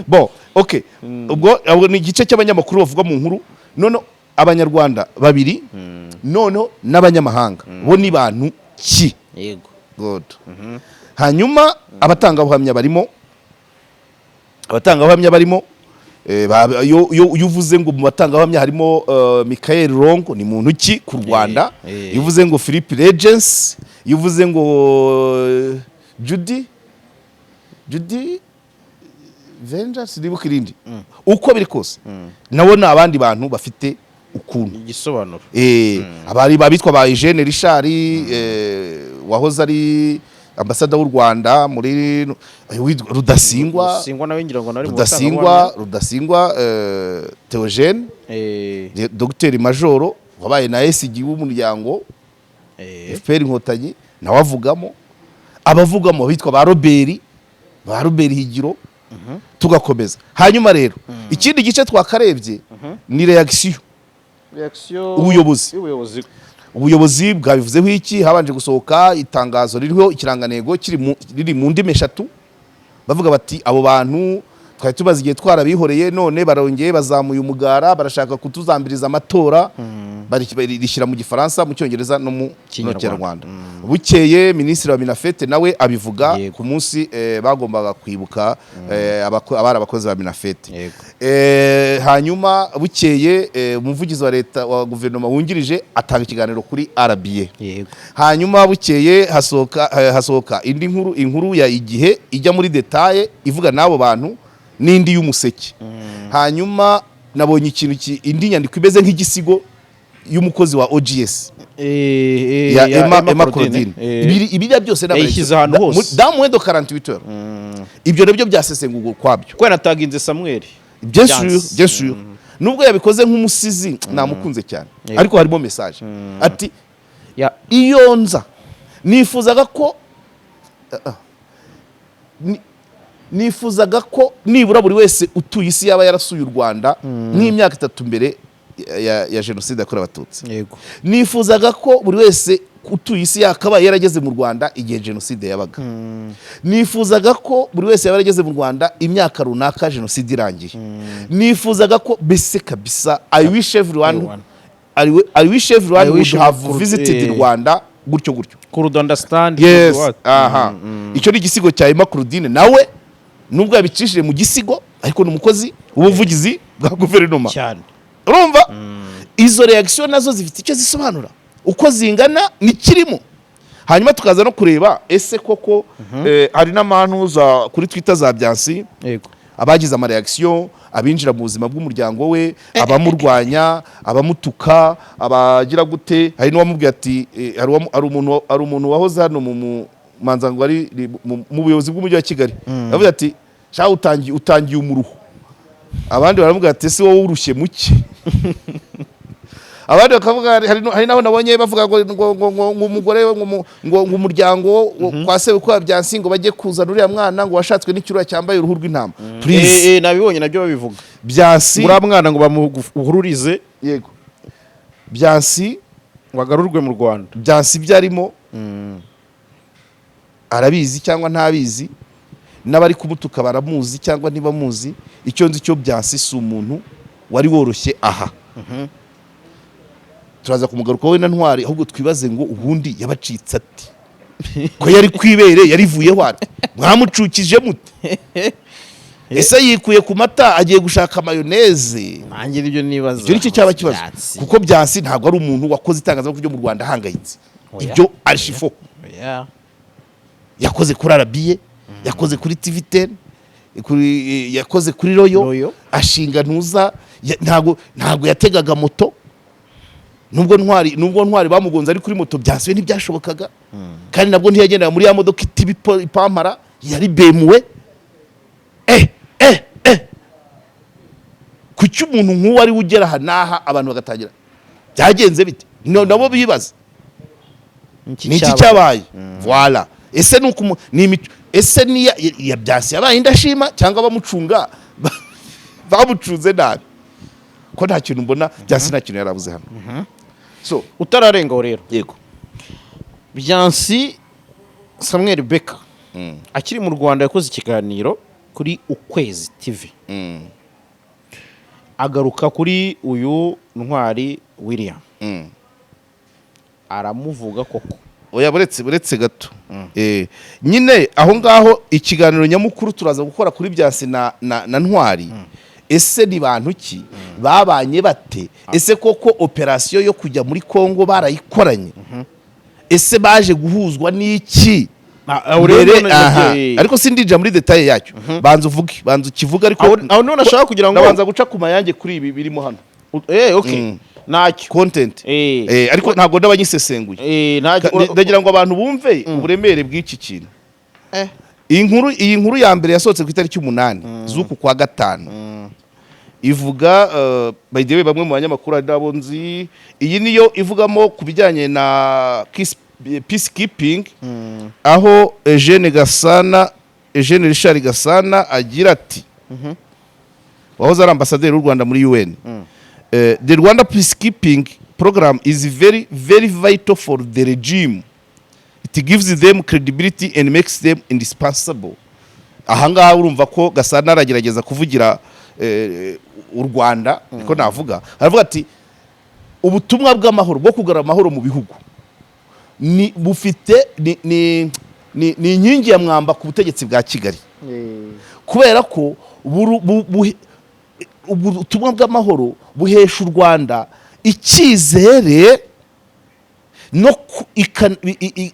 Bon, okay, ubwo abo ni igice cy'abanyamakuru bavuga mu nkuru. None Abanyarwanda babiri, noneho n'abanyamahanga bo ni bantu ki? Good. Hanyuma abatangabuhamya barimo, iyo uvuze ngo mu batangabuhamya harimo Michael Longo, ni muntu ki ku Rwanda? Iyo uvuze ngo Philip Regens, iyo uvuze ngo Judy Vengeance, nibuka irindi, uko biri kose nabo ni abandi bantu bafite ukuntu Igisobanuro. Abari babitwa ba Eugene Richard, wahoze ari Ambasada w'u Rwanda muri witwa Rudasingwa. Rudasingwa nawe ngira ngo nari mu Rudasingwa batangabuhamya. Rudasingwa Theogene, Dogiteri Majoro wabaye na SG w'umuryango FPR Inkotanyi, nawe avugamo. Abavugamo bitwa ba Robert Higiro, tugakomeza. Hanyuma rero ikindi gice twakarebye ni reaction. Reaction Ubuyobozi. y'ubuyobozi. Ubuyobozi bwabivuzeho iki? Habanje gusohoka itangazo ririho ikirangantego riri mu ndimi eshatu, bavuga bati: "Abo bantu twari tumaze igihe twarabihoreye, none barongeye bazamuye umugara, barashaka kutuzambiriza amatora." Rishyira mu Gifaransa, mu Cyongereza no mu Kinyarwanda. Kinyarwanda. Bukeye Minisitiri wa MINAFFET nawe abivuga ku munsi bagombaga kwibuka abari abakozi ba MINAFFET. Hanyuma bukeye umuvugizi wa leta wa guverinoma wungirije atanga ikiganiro kuri RBA. Hanyuma bukeye hasohoka indi nkuru, inkuru ya Igihe ijya muri détails, ivuga n'abo bantu, n'indi y'Umuseke. Hanyuma nabonye ikintu indi nyandiko imeze nk'igisigo y'umukozi wa OGS ya Emma Claudine. Ibiriya byose ni Yayishyize ahantu hose. Dans moins de 48 heures, ibyo nabyo byasesengurwa ukwabyo. Ko yanataginze Samuel Bien sûr. Byansi. Bien sûr, nubwo yabikoze nk'umusizi, namukunze cyane, ariko harimo message ati: "Iyo nza nifuzaga ko nibura buri wese utuye isi yaba yarasuye u Rwanda nk'imyaka 3 mbere ya jenoside yakorewe Abatutsi. Nifuzaga ko buri wese utuye isi yakabaye yarageze mu Rwanda igihe jenoside yabaga. Nifuzaga ko buri wese yaba yarageze mu Rwanda imyaka runaka jenoside irangiye. Nifuzaga ko mbese kabisa, I wish everyone, Everyone. I wish everyone I wish would have visited Rwanda," gutyo gutyo. Could understand. Yes. Could what? Aha, icyo ni igisigo cya Emma Claudine. Nawe nubwo yabicishije mu gisigo, ariko ni umukozi w'ubuvugizi bwa guverinoma. Urumva izo reaction nazo zifite icyo zisobanura, uko zingana nikirimo. Hanyuma tukaza no kureba ese koko hari n'amantu kuri Twitter za Byansi, abagize amareaction, abinjira mu buzima bw'umuryango we, abamurwanya, abamutuka, abagira gute. Hari n'uwamubwiye ati hari umuntu wahoze hano mu manza ngo ari mu buyobozi bw'umujyi wa Kigali, yavuze ati: "Sha, utangiye umuruho." Abandi baramubwira ati: "Ese wowe urushye muke?" Abandi bakavuga, hari n'aho nabonye bavuga ngo umugore we, ngo umuryango kwa sebukwe wa Byansi ngo bajye kuzana uriya mwana ngo washatswe n'ikirura cyambaye uruhu rw'intama. Please. Nabibonye nabyo babivuga. Byansi Uriya mwana ngo bamuhururize Yego, Byansi ngo agarurwe mu Rwanda. Byansi ibyo arimo arabizi cyangwa ntabizi, n'abari kumutuka baramuzi cyangwa ntibamuzi. Icyo nzi cyo, Byansi si umuntu wari woroshye. Aha turaza kumugaruka we na Ntwari. Ahubwo twibaze ngo ubundi yabacitse ati ko yari kwibere, yarivuyeho ati mwamucukije mute? Ese yikuye ku mata agiye gushaka mayoneze? Nanjye nibyo nibaza. Icyo nicyo cyaba kibazo. Byansi. Kuko Byansi ntabwo ari umuntu wakoze itangazamakuru ryo mu Rwanda ahangayitse. Oya. Ibyo archifaux. Oya. Yakoze kuri RBA, yakoze kuri TV 10, yakoze kuri Royo, Royo. ashinga ntuza ntabwo yategaga moto. Nubwo Ntwari bamugonze ari kuri moto, Byansi we ntibyashobokaga. Kandi nabwo ntiyagendaga muri ya modoka itiba ipampara, yari BMW. Kuki umuntu nk'uwo ari we ugera aha n'aha, abantu bagatangira byagenze bite? No, nabo bibaza ni iki cyabaye. Voilà. Ese ni ukumu ni imico? Ese ni ya Byansi yabaye indashima, cyangwa bamucunga bamucunze nabi? Ko nta kintu mbona, Byansi nta kintu yarabuze hano. So Utararengaho rero, yego. Byansi Samuel Beka akiri mu Rwanda yakoze ikiganiro kuri Ukwezi TV, agaruka kuri uyu Ntwari William, aramuvuga koko. Oya, buretse gato. Nyine aho ngaho ikiganiro nyamukuru turaza gukora kuri Byansi na Ntwari. Ese ni bantu ki? Babanye bate? Ese koko operasiyo yo kujya muri Kongo barayikoranye? Ese baje guhuzwa n'iki mbere? Aha. Ariko sindinjira muri détails yacyo. Banza uvuge, banza ukivuge, ariko Aho niho nashaka kugira ngo ndabanza guca ku mayange kuri ibi birimo hano. Okay. Ntacyo. Content. Ariko ntabwo ndaba nyisesenguye. Ntacyo. Ndagira ngo abantu bumve uburemere bw'iki kintu. Iyi nkuru ya mbere yasohotse ku itariki 8 z'uku kwa gatanu, ivuga, by the way, bamwe mu banyamakuru hari n'abo nzi. Iyi niyo ivugamo ku bijyanye na peacekeeping, aho Eugene Gasana, Eugene Richard Gasana agira ati, wahoze ari ambasaderi w'u Rwanda muri UN: "The Rwanda peacekeeping program is very very vital for the regime. It gives them credibility and makes them indispensable." Ahangaha urumva ko Gasana aragerageza kuvugira u Rwanda, niko navuga. Aravuga ati ubutumwa bw'amahoro, bwo kugarura amahoro mu bihugu, ni bufite ni inkingi ya mwamba ku butegetsi bwa Kigali, kubera ko ubutumwa bw'amahoro buhesha u Rwanda icyizere no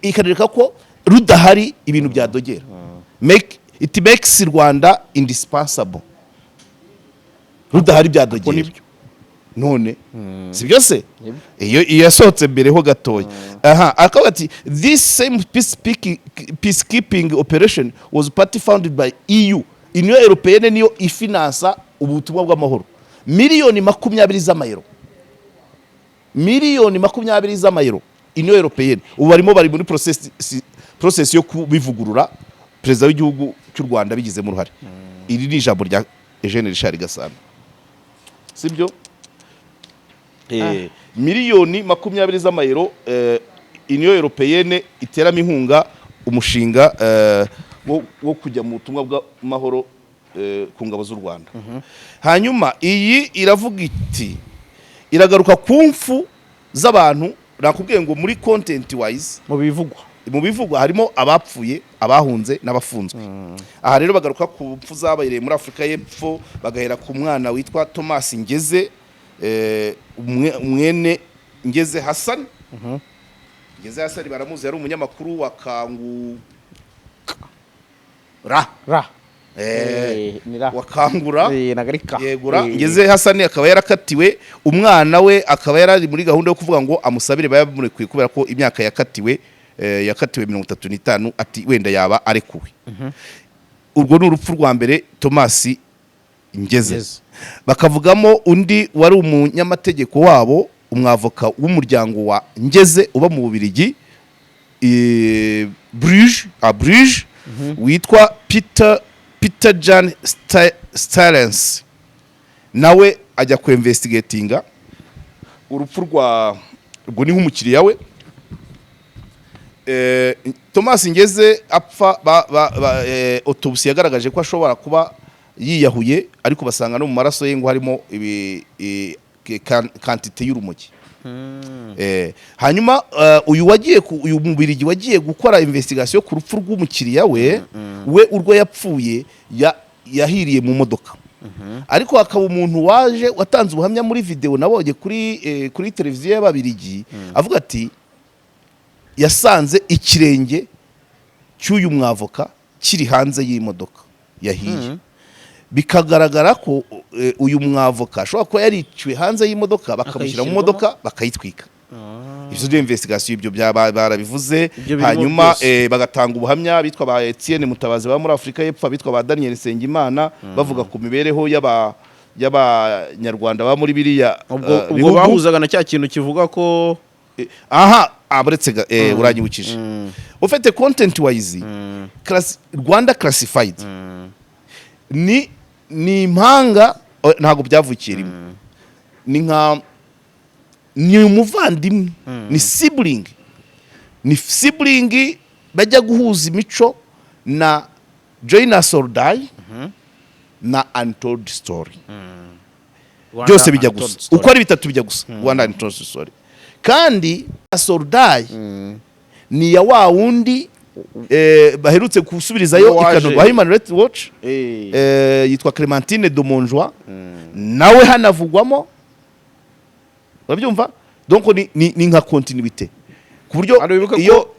ikanereka ko rudahari ibintu byadogera. It makes Rwanda indispensable. Rudahari byadogera. None si byo se? Iyo yasohotse mbere ho gatoya. Aha akavuga ati this same peacekeeping operation was part funded by EU. Union Européenne niyo ifinansa ubutumwa bw'amahoro, miliyoni 20 z'amayero, miliyoni 20 z'amayero Union Européenne. Ubu barimo bari muri process yo kubivugurura, perezida w'igihugu cy'u Rwanda bigizemo uruhare. Iri ni ijambo rya Eugene Richard Gasana, sibyo? Miliyoni 20 z'amayero, Union Européenne iteramo inkunga umushinga wo kujya mu butumwa bw'amahoro ku ngabo z'u Rwanda. Hanyuma iyi iravuga iti, iragaruka ku mfu z'abantu. Nakubwiye ngo muri content wise, mu bivugwa, mu bivugwa harimo abapfuye, abahunze n'abafunzwe. Aha rero bagaruka ku mpfu zabereye muri Afurika y'Epfo, bagahera ku mwana witwa Thomas Ngeze, mwene Ngeze Hassan. Ngeze Hassan baramuzi, yari umunyamakuru wa Kangura. Ra. Ni ra. Wa Kangura. Ntabwo ari ka. Yegura. Ngeze Hasani akaba yarakatiwe, umwana we akaba yarari muri gahunda yo kuvuga ngo amusabire bayamurekuye, kubera ko imyaka yakatiwe, yakatiwe 35, ati wenda yaba arekuwe. Urwo ni urupfu rwa mbere, Thomas Ngeze. Ngeze. Bakavugamo undi wari umunyamategeko wabo, umwavoka w'umuryango wa Ngeze uba mu Bubiligi, Bruges, a Bruges, witwa Peter Jan Stalens, nawe ajya ku investigatinga urupfu rwa, ubwo ni nk'umukiriya we. Thomas Ngeze apfa, autopsy yagaragaje ko ashobora kuba yiyahuye, ariko basanga no mu maraso ye ngo harimo quantité y'urumogi. Hanyuma uyu wagiye uyu Mubirigi wagiye gukora investigation ku rupfu rw'umukiriya we, we urwo yapfuye yahiriye mu modoka, ariko hakaba umuntu waje watanze ubuhamya muri video nabonye kuri televiziyo y'Ababirigi, avuga ati yasanze ikirenge cy'uyu mwavoka kiri hanze y'imodoka yahiye, bikagaragara ko uyu mwavoka ashobora kuba yariciwe hanze y'imodoka, bakamushyira mu Akayishyirwamo? modoka bakayitwika. Ibyo ni investigation, ibyo byaba barabivuze. Ibyo birimo Hanyuma byose. Bagatanga ubuhamya bitwa ba Etienne Mutabazi baba muri Afurika y'Epfo, bitwa ba Daniel Nsengimana, bavuga ku mibereho y'Abanyarwanda baba muri biriya Ubwo ubwo bihugu. Bahuzaga na cya kintu kivuga ko Aha aburetse uranyibukije. Ufite content wise, Rwanda Classified ni impanga, ntabwo byavukiye rimwe, ni nka ni umuvandimwe, ni sibling, ni sibling bajya guhuza imico na Join Us or Die na Untold Story. Byose bijya gusa, uko ari bitatu bijya gusa. Rwanda Untold Story kandi Us or Die ni ya wa wundi baherutse gusubirizayo Waje. i Kanombe wa Human Rights Watch, yitwa Clementine Domonjwa, nawe hanavugwamo. Urabyumva? Donc ni nka continuité ku buryo Hano wibuke iyo ko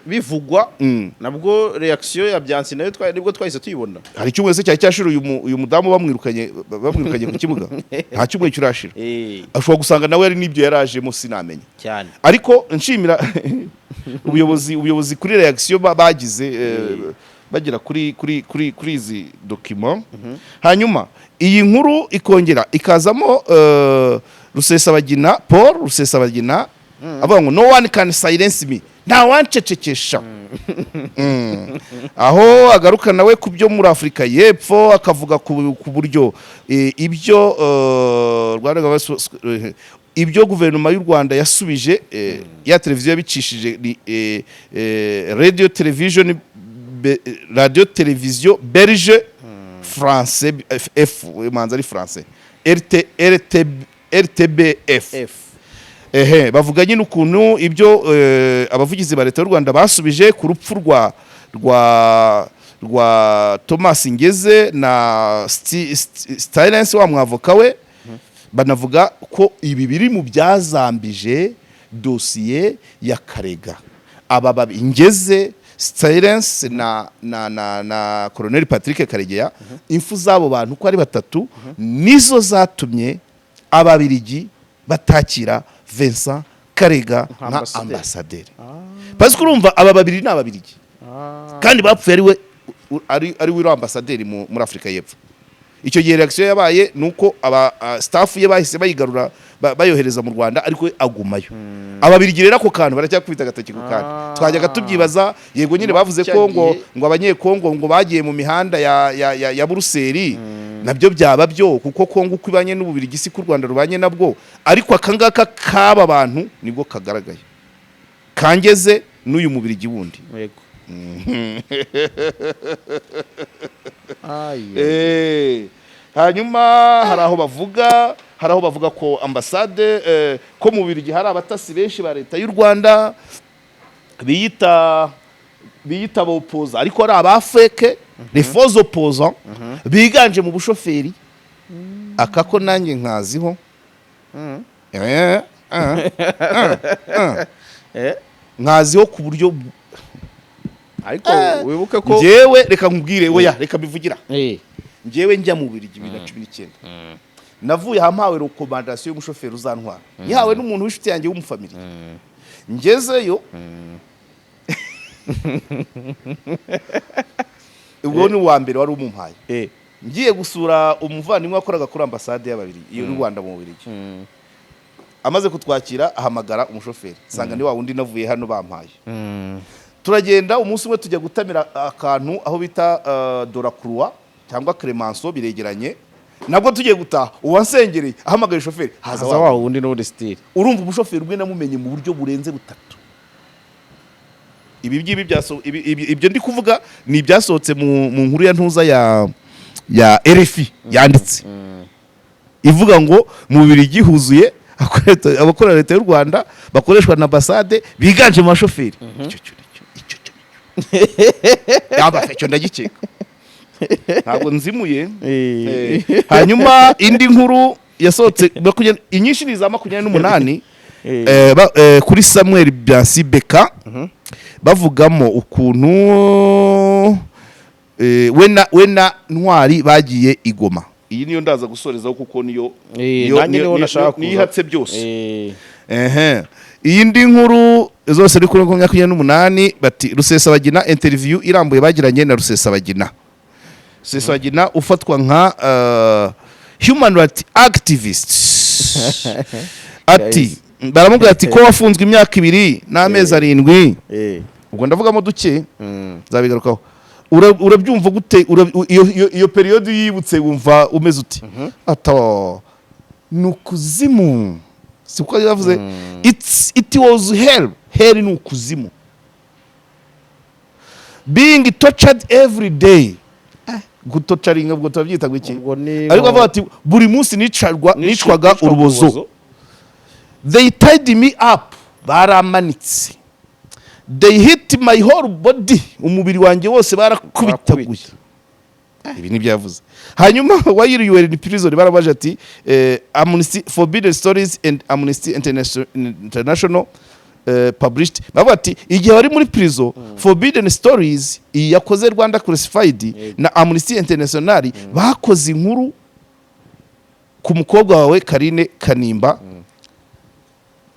Bivugwa nabwo reaction ya Byansi nayo nibwo twahise tuyibona. Hari icyumweru se cyari cyashira uyu mudamu bamwirukanye ku kibuga? Nta cyumweru kirashira. Ashobora gusanga nawe ari n'ibyo yarajemo, sinamenya. Ariko nshimira ubuyobozi kuri reaction bagize bagera kuri izi document. Hanyuma iyi nkuru ikongera ikazamo Rusesabagina, Paul Rusesabagina, avuga ngo "No one can silence me", nta wancecekesha. Aho agaruka nawe ku byo muri Afurika y'Epfo, akavuga ku buryo ibyo Rwanda ibyo guverinoma y'u Rwanda yasubije ya televiziyo yabicishije ni radio television radio television belge français F, manza ari français, RT RT RTBF. F. Ehe, bavuga nyine ukuntu ibyo abavugizi ba leta y'u Rwanda basubije ku rupfu rwa Thomas Ngeze na Stylence wa mwavoka we, banavuga ko ibi biri mu byazambije dosiye ya Karega. Aba babi Ngeze Stylence na Colonel Patrick Karegeya, impfu z'abo bantu uko ari batatu nizo zatumye Ababirigi batakira Vincent Karega nka ambasaderi. Ambasaderi. Parce que urumva aba babiri ni Ababirigi kandi bapfuye ari we ari we uri ambasaderi muri Afurika y'Epfo. Icyo gihe reaction yabaye ni uko aba staff ye bahise bayigarura, bayohereza mu Rwanda, ariko we agumayo. Ababirigi rero ako kantu baracyakubita agatoki ku kandi. Twajyaga tubyibaza. Yego nyine bavuze ko ngo ngo Abanyekongo ngo bagiye mu mihanda ya Buruseli, nabyo byaba byo, kuko Kongo uko ibanye n'Ububirigi si ko u Rwanda rubanye nabwo. Ariko aka ngaka k'aba bantu nibwo kagaragaye, kangeze n'uyu Mubirigi wundi. Yego. Aye. Hanyuma hari aho bavuga ko ambasade ko mu Bubiligi hari abatasi benshi ba leta y'u Rwanda biyita aba opposants, ariko ari aba fake, les faux opposants biganje mu bushoferi. Aka ko nanjye nkaziho. Nkaziho ku buryo Ariko wibuke ko njyewe, reka nkubwire, oya, reka mbivugira. Njyewe njya mu Bubiligi 2019, navuye ahampawe recommandation y'umushoferi uzantwara, nyihawe n'umuntu w'inshuti yanjye w'umufamiliya. Ngezeyo, ubwo ni uwa mbere wari umumpaye. Ngiye gusura umuvandimwe wakoraga kuri ambasade y'Ababirigi y'u Rwanda mu Bubiligi. Amaze kutwakira ahamagara umushoferi, nsanga ni wa wundi navuye hano bampaye. Turagenda umunsi umwe, tujya gutamira akantu aho bita Doracroix cyangwa Clemenceau, biregeranye. Nabwo tugiye gutaha, uwansengereye ahamagaye shoferi, haza haza wa wa wundi n'ubundi style. Urumva umushoferi umwe namumenye mu buryo burenze butatu. Ibi ngibi ibyo ndi kuvuga ni ibyasohotse mu nkuru ya ntuza ya RFI yanditse ivuga ngo mu Bubiligi huzuye abakorera leta y'u Rwanda bakoreshwa na ambasade biganje mu bashoferi. Icyo cyo nicyo, icyo cyo nicyo. Yaba icyo ndagikeka, ntabwo nzimuye. Hanyuma indi nkuru yasohotse inyinshi ni iza 28 kuri Samuel Byansi Beka, bavugamo ukuntu we na Ntwari bagiye i Goma. Iyi niyo ndaza gusorezaho kuko niyo Nanjye niho nashaka kuza. Niyo ihatse byose. Ehe, iyindi nkuru zose ni kuri 28, bati Rusesabagina, interview irambuye bagiranye na Rusesabagina. Rusesabagina ufatwa nka human rights activist, ati baramubwira ati ko wafunzwe imyaka 2 n'amezi 7, ubwo ndavugamo duke, nzabigarukaho. Urabyumva gute? Iyo période yibutse wumva umeze uti? Ato ni ukuzimu, siko yavuze? It was hell. Hell ni ukuzimu. Being tortured every day. Gutorturinga ubwo turabyita ngo iki? Ubwo ni Ariko avuga ati buri munsi nicwaga urubozo. They tied me up, baramanitse. They hit my whole body, umubiri wanjye wose barakubitaguye. Ibi nibyo yavuze. Hanyuma while you were in prison, barabaje ati Amnesty, Forbidden Stories and Amnesty International. Published, bavuga ati igihe bari muri prison, Forbidden Stories iyi yakoze Rwanda Classified na Amnesty International bakoze inkuru ku mukobwa wawe Karine Kanimba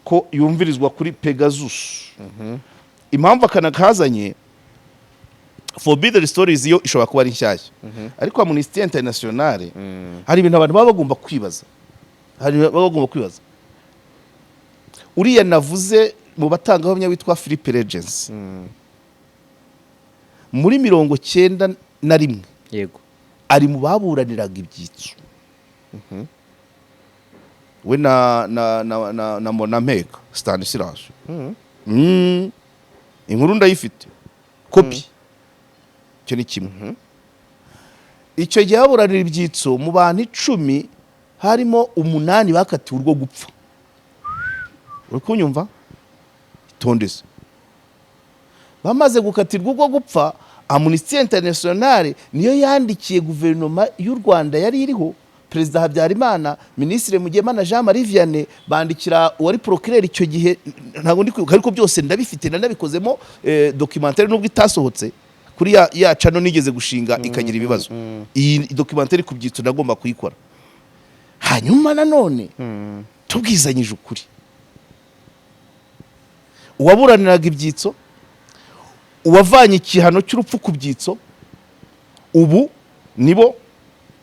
ko yumvirizwa kuri Pegasus. Impamvu akanakazanye, Forbidden Stories yo ishobora kuba ari nshyashya, ariko Amnesty International, hari ibintu abantu baba bagomba kwibaza, hari ibintu baba bagomba kwibaza. Uriya navuze mu batangabuhamya witwa Philippe Regens, muri 91 ari mu baburaniraga ibyitso, we na Monampeka Stanislas. Inkuru ndayifite kopi. Icyo ni kimwe. Icyo gihe baburanira ibyitso, mu bantu 10 harimo umunani bakatiwe urwo gupfa. Uri kunyumva? Itondeze. Bamaze gukatirwa urwo gupfa, Amnesty International niyo yandikiye guverinoma y'u Rwanda yari iriho, Perezida Habyarimana, Minisitiri Mugemana Jean Marie Vianney, bandikira uwari procureur icyo gihe, ntabwo ndi kwibuka, ariko byose ndabifite, nanabikozemo documentaire nubwo itasohotse kuri ya channel nigeze gushinga ikagira ibibazo. Iyi documentaire ku byitso nagomba kuyikora. Hanyuma nanone tubwizanyije ukuri, uwaburaniraga ibyitso, uwavanye igihano cy'urupfu ku byitso, ubu nibo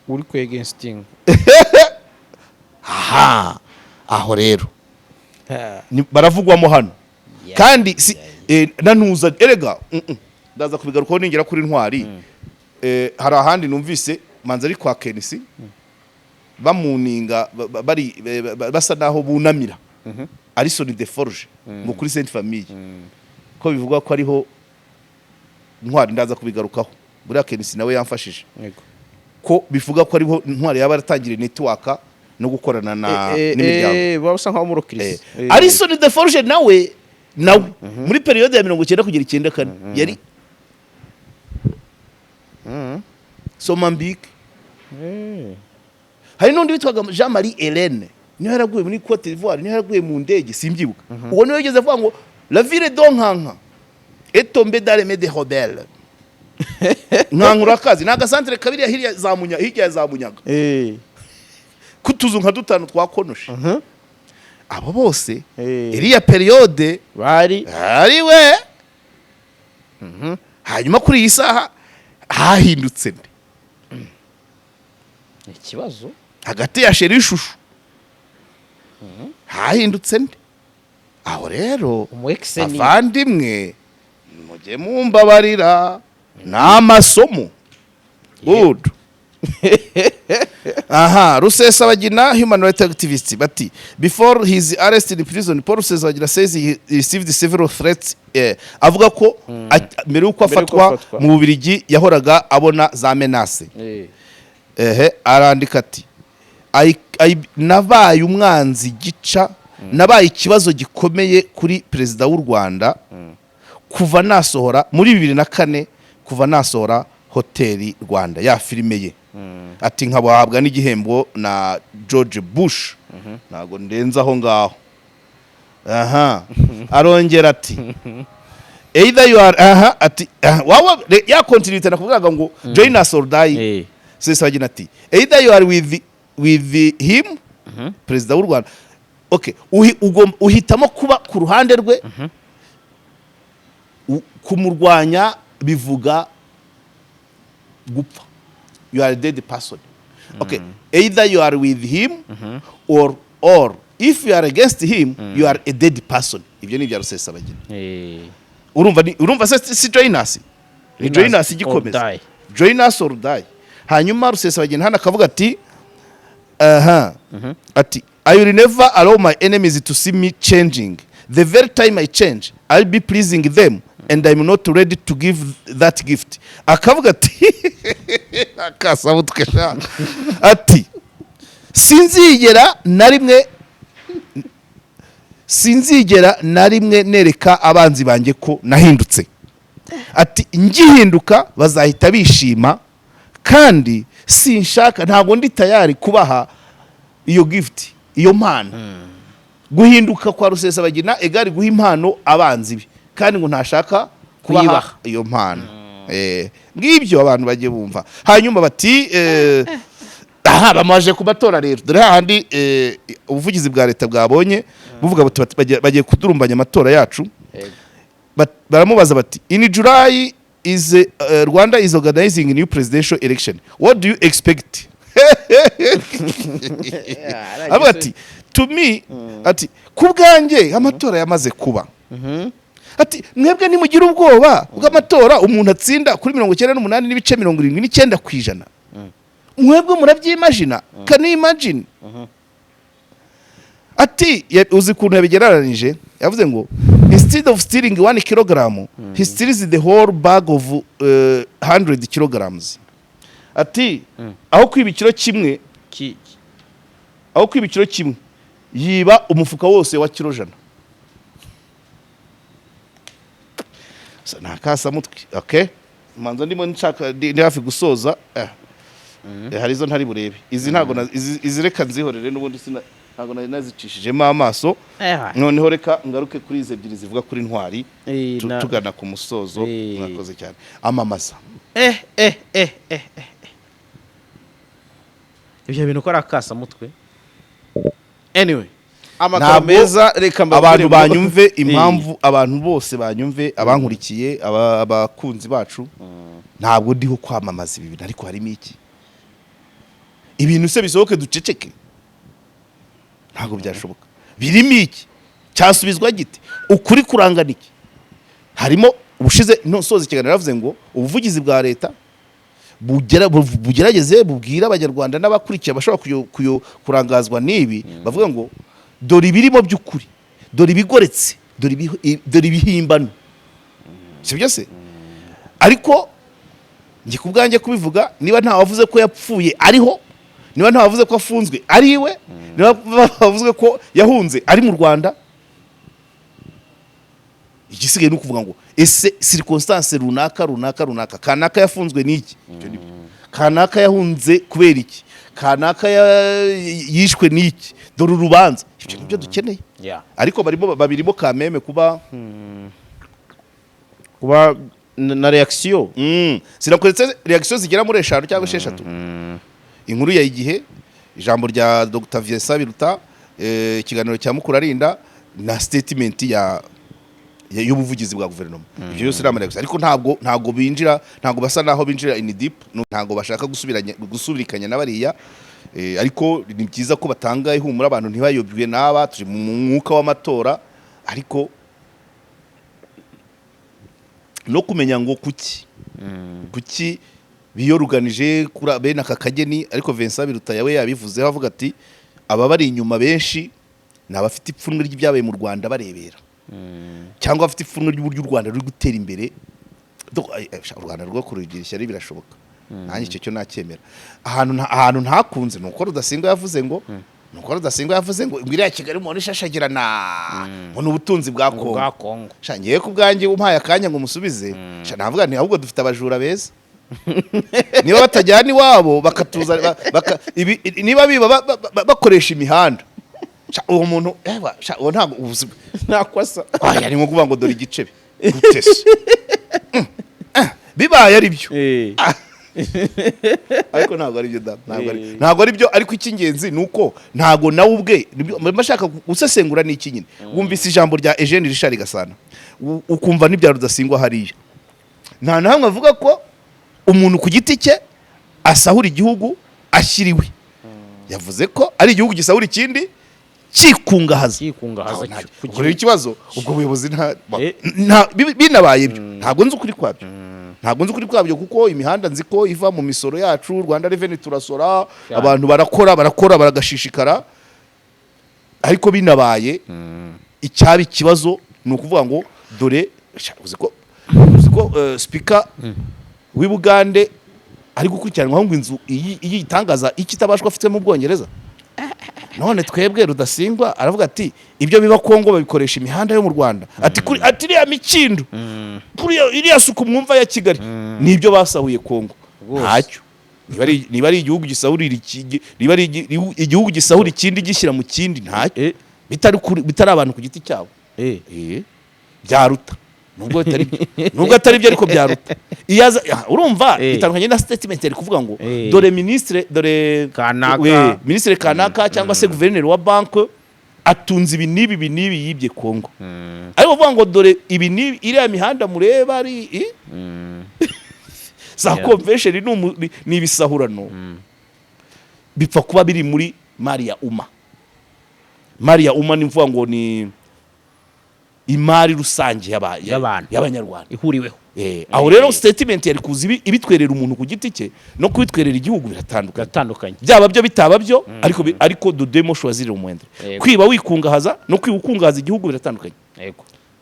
uri ku against. Aha aho rero baravugwamo hano kandi si nanuza erega, ndaza kubigarukaho ningera kuri Ntwari. Hari ahandi numvise manza ari kwa Kenisi bamuninga bari basa naho bunamira Alison Des Forges ngo kuri Sainte Famille, ko bivugwa ko ariho Ntwari. Ndaza kubigarukaho, buriya Kenisi nawe yamfashije, ko bivuga ko ariho Ntwari yaba yaratangiriye network no gukorana na n'imiryango. Baba basa nkaho murokirisi. Alison Des Forges nawe muri période ya 90 kugera 94 yari Somambike. Hari n'undi witwaga Jean Marie Hélène, niyo yaraguye muri Cote d'Ivoire, niyo yaraguye mu ndege, simbyibuka. Uwo niwe yigeze avuga ngo "La ville de Nkanka est tombée dans les mains des rebelles". Nkanka urakazi, ni agasantere kabiri hirya za Munya, hirya ya za Munyaga, kutuzu nka dutanu twa konoshi. Abo bose iriya période bari ari we. Hanyuma kuri iyi saha hahindutse nde? Ikibazo. Hagati ya chéri ishusho hahindutse nde aho rero? Umu ex ni Avandimwe, mujye mumbabarira, ni amasomo. Good. Aha Rusesabagina, human rights activist, bati before his arrest in prison, Paul Rusesabagina says he received several threats. Avuga ko mbere y'uko Mbere y'uko afatwa afatwa. mu Bubiligi yahoraga abona za menaces. Ehe, arandika ati "Nabaye umwanzi gica, nabaye ikibazo gikomeye kuri perezida w'u Rwanda kuva nasohora muri 2004, kuva nasohora Hoteli Rwanda ya filime ye", ati nkabahabwa n'igihembo na George Bush. Ntabwo ndenze aho ngaho. Aha arongera ati either you are, aha ati aha, wawa ya continuity nakubwiraga ngo join us or die. Rusesabagina ati either you are with him, perezida w'u Rwanda, okay, uhitamo kuba ku ruhande rwe, kumurwanya bivuga gupfa, you are a dead person. Okay, either you are with him or if you are against him, you are a dead person. Ibyo ni ibya Rusesabagina. Urumva urumva se si join us? Ni join us or igikomeza. die. Join us or die. Hanyuma Rusesabagina hano akavuga ati, aha ati "I will never allow my enemies to see me changing. The very time I change, I'll be pleasing them and I'm not ready to give that gift." Akavuga ati akasabutwe sha, ati sinzigera na rimwe, sinzigera na rimwe nereka abanzi banjye ko nahindutse. Ati ngihinduka bazahita bishima, kandi sinshaka, ntabwo ndi tayari kubaha iyo gift, iyo mpano. Guhinduka kwa Rusesabagina egari guha impano abanzi be, kandi ngo ntashaka kubaha Kuyibaha. iyo mpano. Ngibyo abantu bagiye bumva. Hanyuma bati aha bamaje ku matora rero, dore hahandi ubuvugizi bwa leta bwabonye buvuga buti bagiye kudurumbanya amatora yacu. Baramubaza bati: "In July is Rwanda is organizing new presidential election, what do you expect?" Avuga ati: "To me," ati: "ku bwanjye amatora yamaze kuba." Ati: "Mwebwe nimugira ubwoba bw'amatora umuntu atsinda kuri 98.79%. Mwebwe murabyimagina? Can you imagine?" Ati uzi ukuntu yabigereranije? Yavuze ngo instead of stealing 1 kilogram, he steals the whole bag of 100 kilograms. Ati aho kwiba ikiro kimwe, aho kwiba ikiro kimwe, yiba umufuka wose wa kiro 100. Ni akasamutwe. Okay, manza ndimo nshaka, ndi hafi gusoza. Hari izo ntari burebe, izi ntago izi reka nzihorere, n'ubundi sina ntago nari nazicishijemo amaso. Noneho reka ngaruke kuri izi ebyiri zivuga kuri Ntwari, tugana ku musozo. Mwakoze cyane amamaza. Eh eh eh eh eh ibyo bintu ko ari akasamutwe. Anyway, amakaro Ntabwo meza, reka mbabwire abantu ngo- banyumve impamvu, abantu bose banyumve, abankurikiye, abakunzi bacu, ntabwo ndiho kwamamaza ibi bintu, ariko harimo iki? Ibintu se bisohoke duceceke? Ntabwo byashoboka. Birimo iki? Cyasubizwa gite? Ukuri kurangana iki? Harimo ubushize nsoza ikiganiro yavuze ngo ubuvugizi bwa leta bugerageze bubwire Abanyarwanda n'abakurikiye bashobora kurangazwa n'ibi, bavuga ngo dore ibirimo by'ukuri, dore ibigoretse, dore ibihimbano, si byo se? Ariko njye ku bwanjye kubivuga, niba nta wavuze ko yapfuye ariho, niba nta wavuze ko afunzwe ari iwe, niba wavuze ko yahunze ari mu Rwanda, igisigaye ni ukuvuga ngo ese circonstance runaka runaka runaka, kanaka yafunzwe n'iki? Ibyo ni byo. Kanaka yahunze kubera iki? Kanaka yishwe n'iki? Dore urubanza. Ibyo nibyo dukeneye. Ariko barimo babirimo kameme kuba Kuba na reaction. Sinakweretse reaction zigera muri eshanu cyangwa esheshatu: inkuru ya Igihe, ijambo rya Dr Vincent Biruta, ikiganiro cya Mukurarinda na statement ya y'ubuvugizi bwa guverinoma. Ibyo byose ni amareaction, ariko ntabwo binjira, ntabwo basa naho binjira in deep, ntabwo bashaka gusubiranya, gusubirikanya na bariya. Ariko ni byiza ko batanga ihumura, abantu ntibayobywe n'aba. Turi mu mwuka w'amatora, ariko no kumenya ngo kuki biyoruganije kuri bene aka kageni. Ariko Vincent Biruta yawe yabivuzeho, avuga ati aba bari inyuma benshi ni abafite ipfunwe ry'ibyabaye mu Rwanda barebera, cyangwa abafite ipfunwe ry'uburyo u Rwanda ruri gutera imbere. Sha, u Rwanda rwo kurugira ishyari birashoboka, nanjye icyo cyo nacyemera. Ahantu ntakunze ni uko Rudasingwa yavuze ngo ngo iriya Kigali umuntu ishashagirana ngo ni ubutunzi bwa Kongo. Bwa Kongo. Sha, ngewe ku bwanjye, umpaye akanya ngo musubize, sha, navuga nti ahubwo dufite abajura beza. Niba batajyana iwabo bakatuza niba biba bakoresha imihanda. Sha, uwo muntu ewa, sha, uwo ntabwo ubuzima Ntakwasa. Aya ni nko kuvuga ngo dore igicebe gute se? Bibaye ari byo, ariko ntabwo ari byo da, ntabwo ari ntabwo ari byo. Ariko icy'ingenzi ni uko ntabwo nawe ubwe mba ashaka gusesengura. Ni iki nyine? Wumvise ijambo rya Eugene Richard Gasana, ukumva n'ibya Rudasingwa hariya, nta na hamwe avuga ko umuntu ku giti cye asahura igihugu ashyiriwe. Yavuze ko ari igihugu gisahura ikindi cyikungahaza. Cyikungahaza. Ubwo rero ikibazo, ubwo buyobozi nta binabaye ibyo, ntabwo nzi ukuri kwabyo, ntabwo nzi ukuri kwabyo, kuko imihanda nzi ko iva mu misoro yacu, Rwanda Revenue, turasora. Abantu barakora, barakora, baragashishikara. Ariko binabaye icyaba ikibazo ni ukuvuga ngo dore sha, uzi ko speaker w'i Bugande ari gukurikiranwaho ngo inzu iyi itangaza ikitabashwa afite mu Bwongereza. None twebwe Rudasingwa aravuga ati ibyo biba Kongo babikoresha imihanda yo mu Rwanda, ati kuri, ati iriya mikindo, kuri iriya suku mwumva ya Kigali nibyo basahuye Kongo. Ntacyo. Niba ari igihugu gisahurira iki, niba ari igihugu gisahura ikindi gishyira mu kindi, ntacyo. Bitari abantu ku giti cyabo. Byaruta, nubwo bitari byo, nubwo atari byo, ariko byaruta. Iyo urumva bitandukanye na statement yari kuvuga ngo dore ministre, dore Kanaka. We, ministre kanaka cyangwa se guverineri wa banque atunze ibi n'ibi, ibi n'ibi yibye Kongo. Ariko kuvuga ngo dore ibi n'ibi, iriya mihanda mureba ari za convention ni ibisahurano, bipfa kuba biri muri mali ya umma. Mali ya umma ni mvuga ngo ni imari rusange Y'abantu. y'Abanyarwanda ihuriweho. Aho rero statement yari kuza ibitwerera umuntu ku giti cye no kubitwerera igihugu biratandukanye. Biratandukanye. Byaba byo, bitaba byo, ariko ariko dudemo choisir le moindre. Kwiba wikungahaza no kwiba ukungahaza igihugu biratandukanye.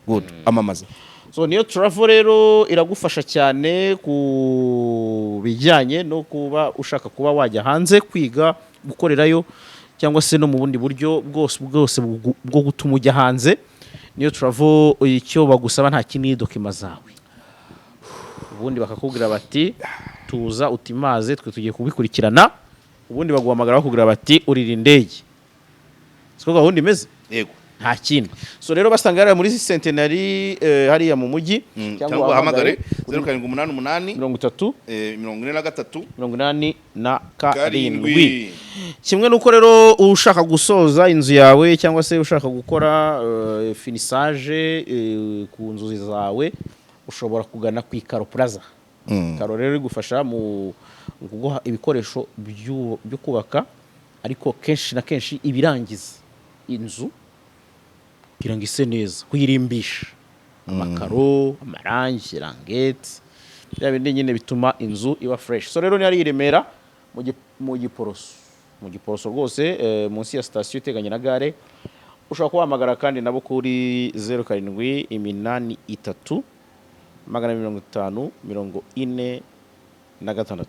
Good, amamaza. So niyo travel rero iragufasha cyane ku bijyanye no kuba ushaka kuba wajya hanze kwiga, gukorerayo, cyangwa se no mu bundi buryo bwose bwose bwo gutuma ujya hanze. Niyo travel, icyo bagusaba nta kindi, document zawe, ubundi bakakubwira bati tuza utimaze, twe tugiye kubikurikirana. Ubundi baguhamagara bakubwira bati urira indege. Siko gahunda imeze? Yego. Nta kindi. So rero basanga hariya muri Centenary, hariya mu mujyi. Cyangwa uhamagare 0788 30 43 87. 7. Kimwe n'uko rero ushaka gusoza inzu yawe cyangwa se ushaka gukora finissage ku nzu zawe, ushobora kugana ku Ikaro Plaza. Ikaro rero igufasha mu kuguha ibikoresho byo kubaka, ariko kenshi na kenshi ibirangiza inzu kugira ngo ise neza, kuyirimbisha, amakaro, amarangi, languette, bya bindi nyine bituma inzu iba fresh. So rero ni hariya i Remera mu Giporoso rwose, munsi ya sitasiyo iteganye na gare. Ushobora kubahamagara kandi nabo kuri 0783 250 46.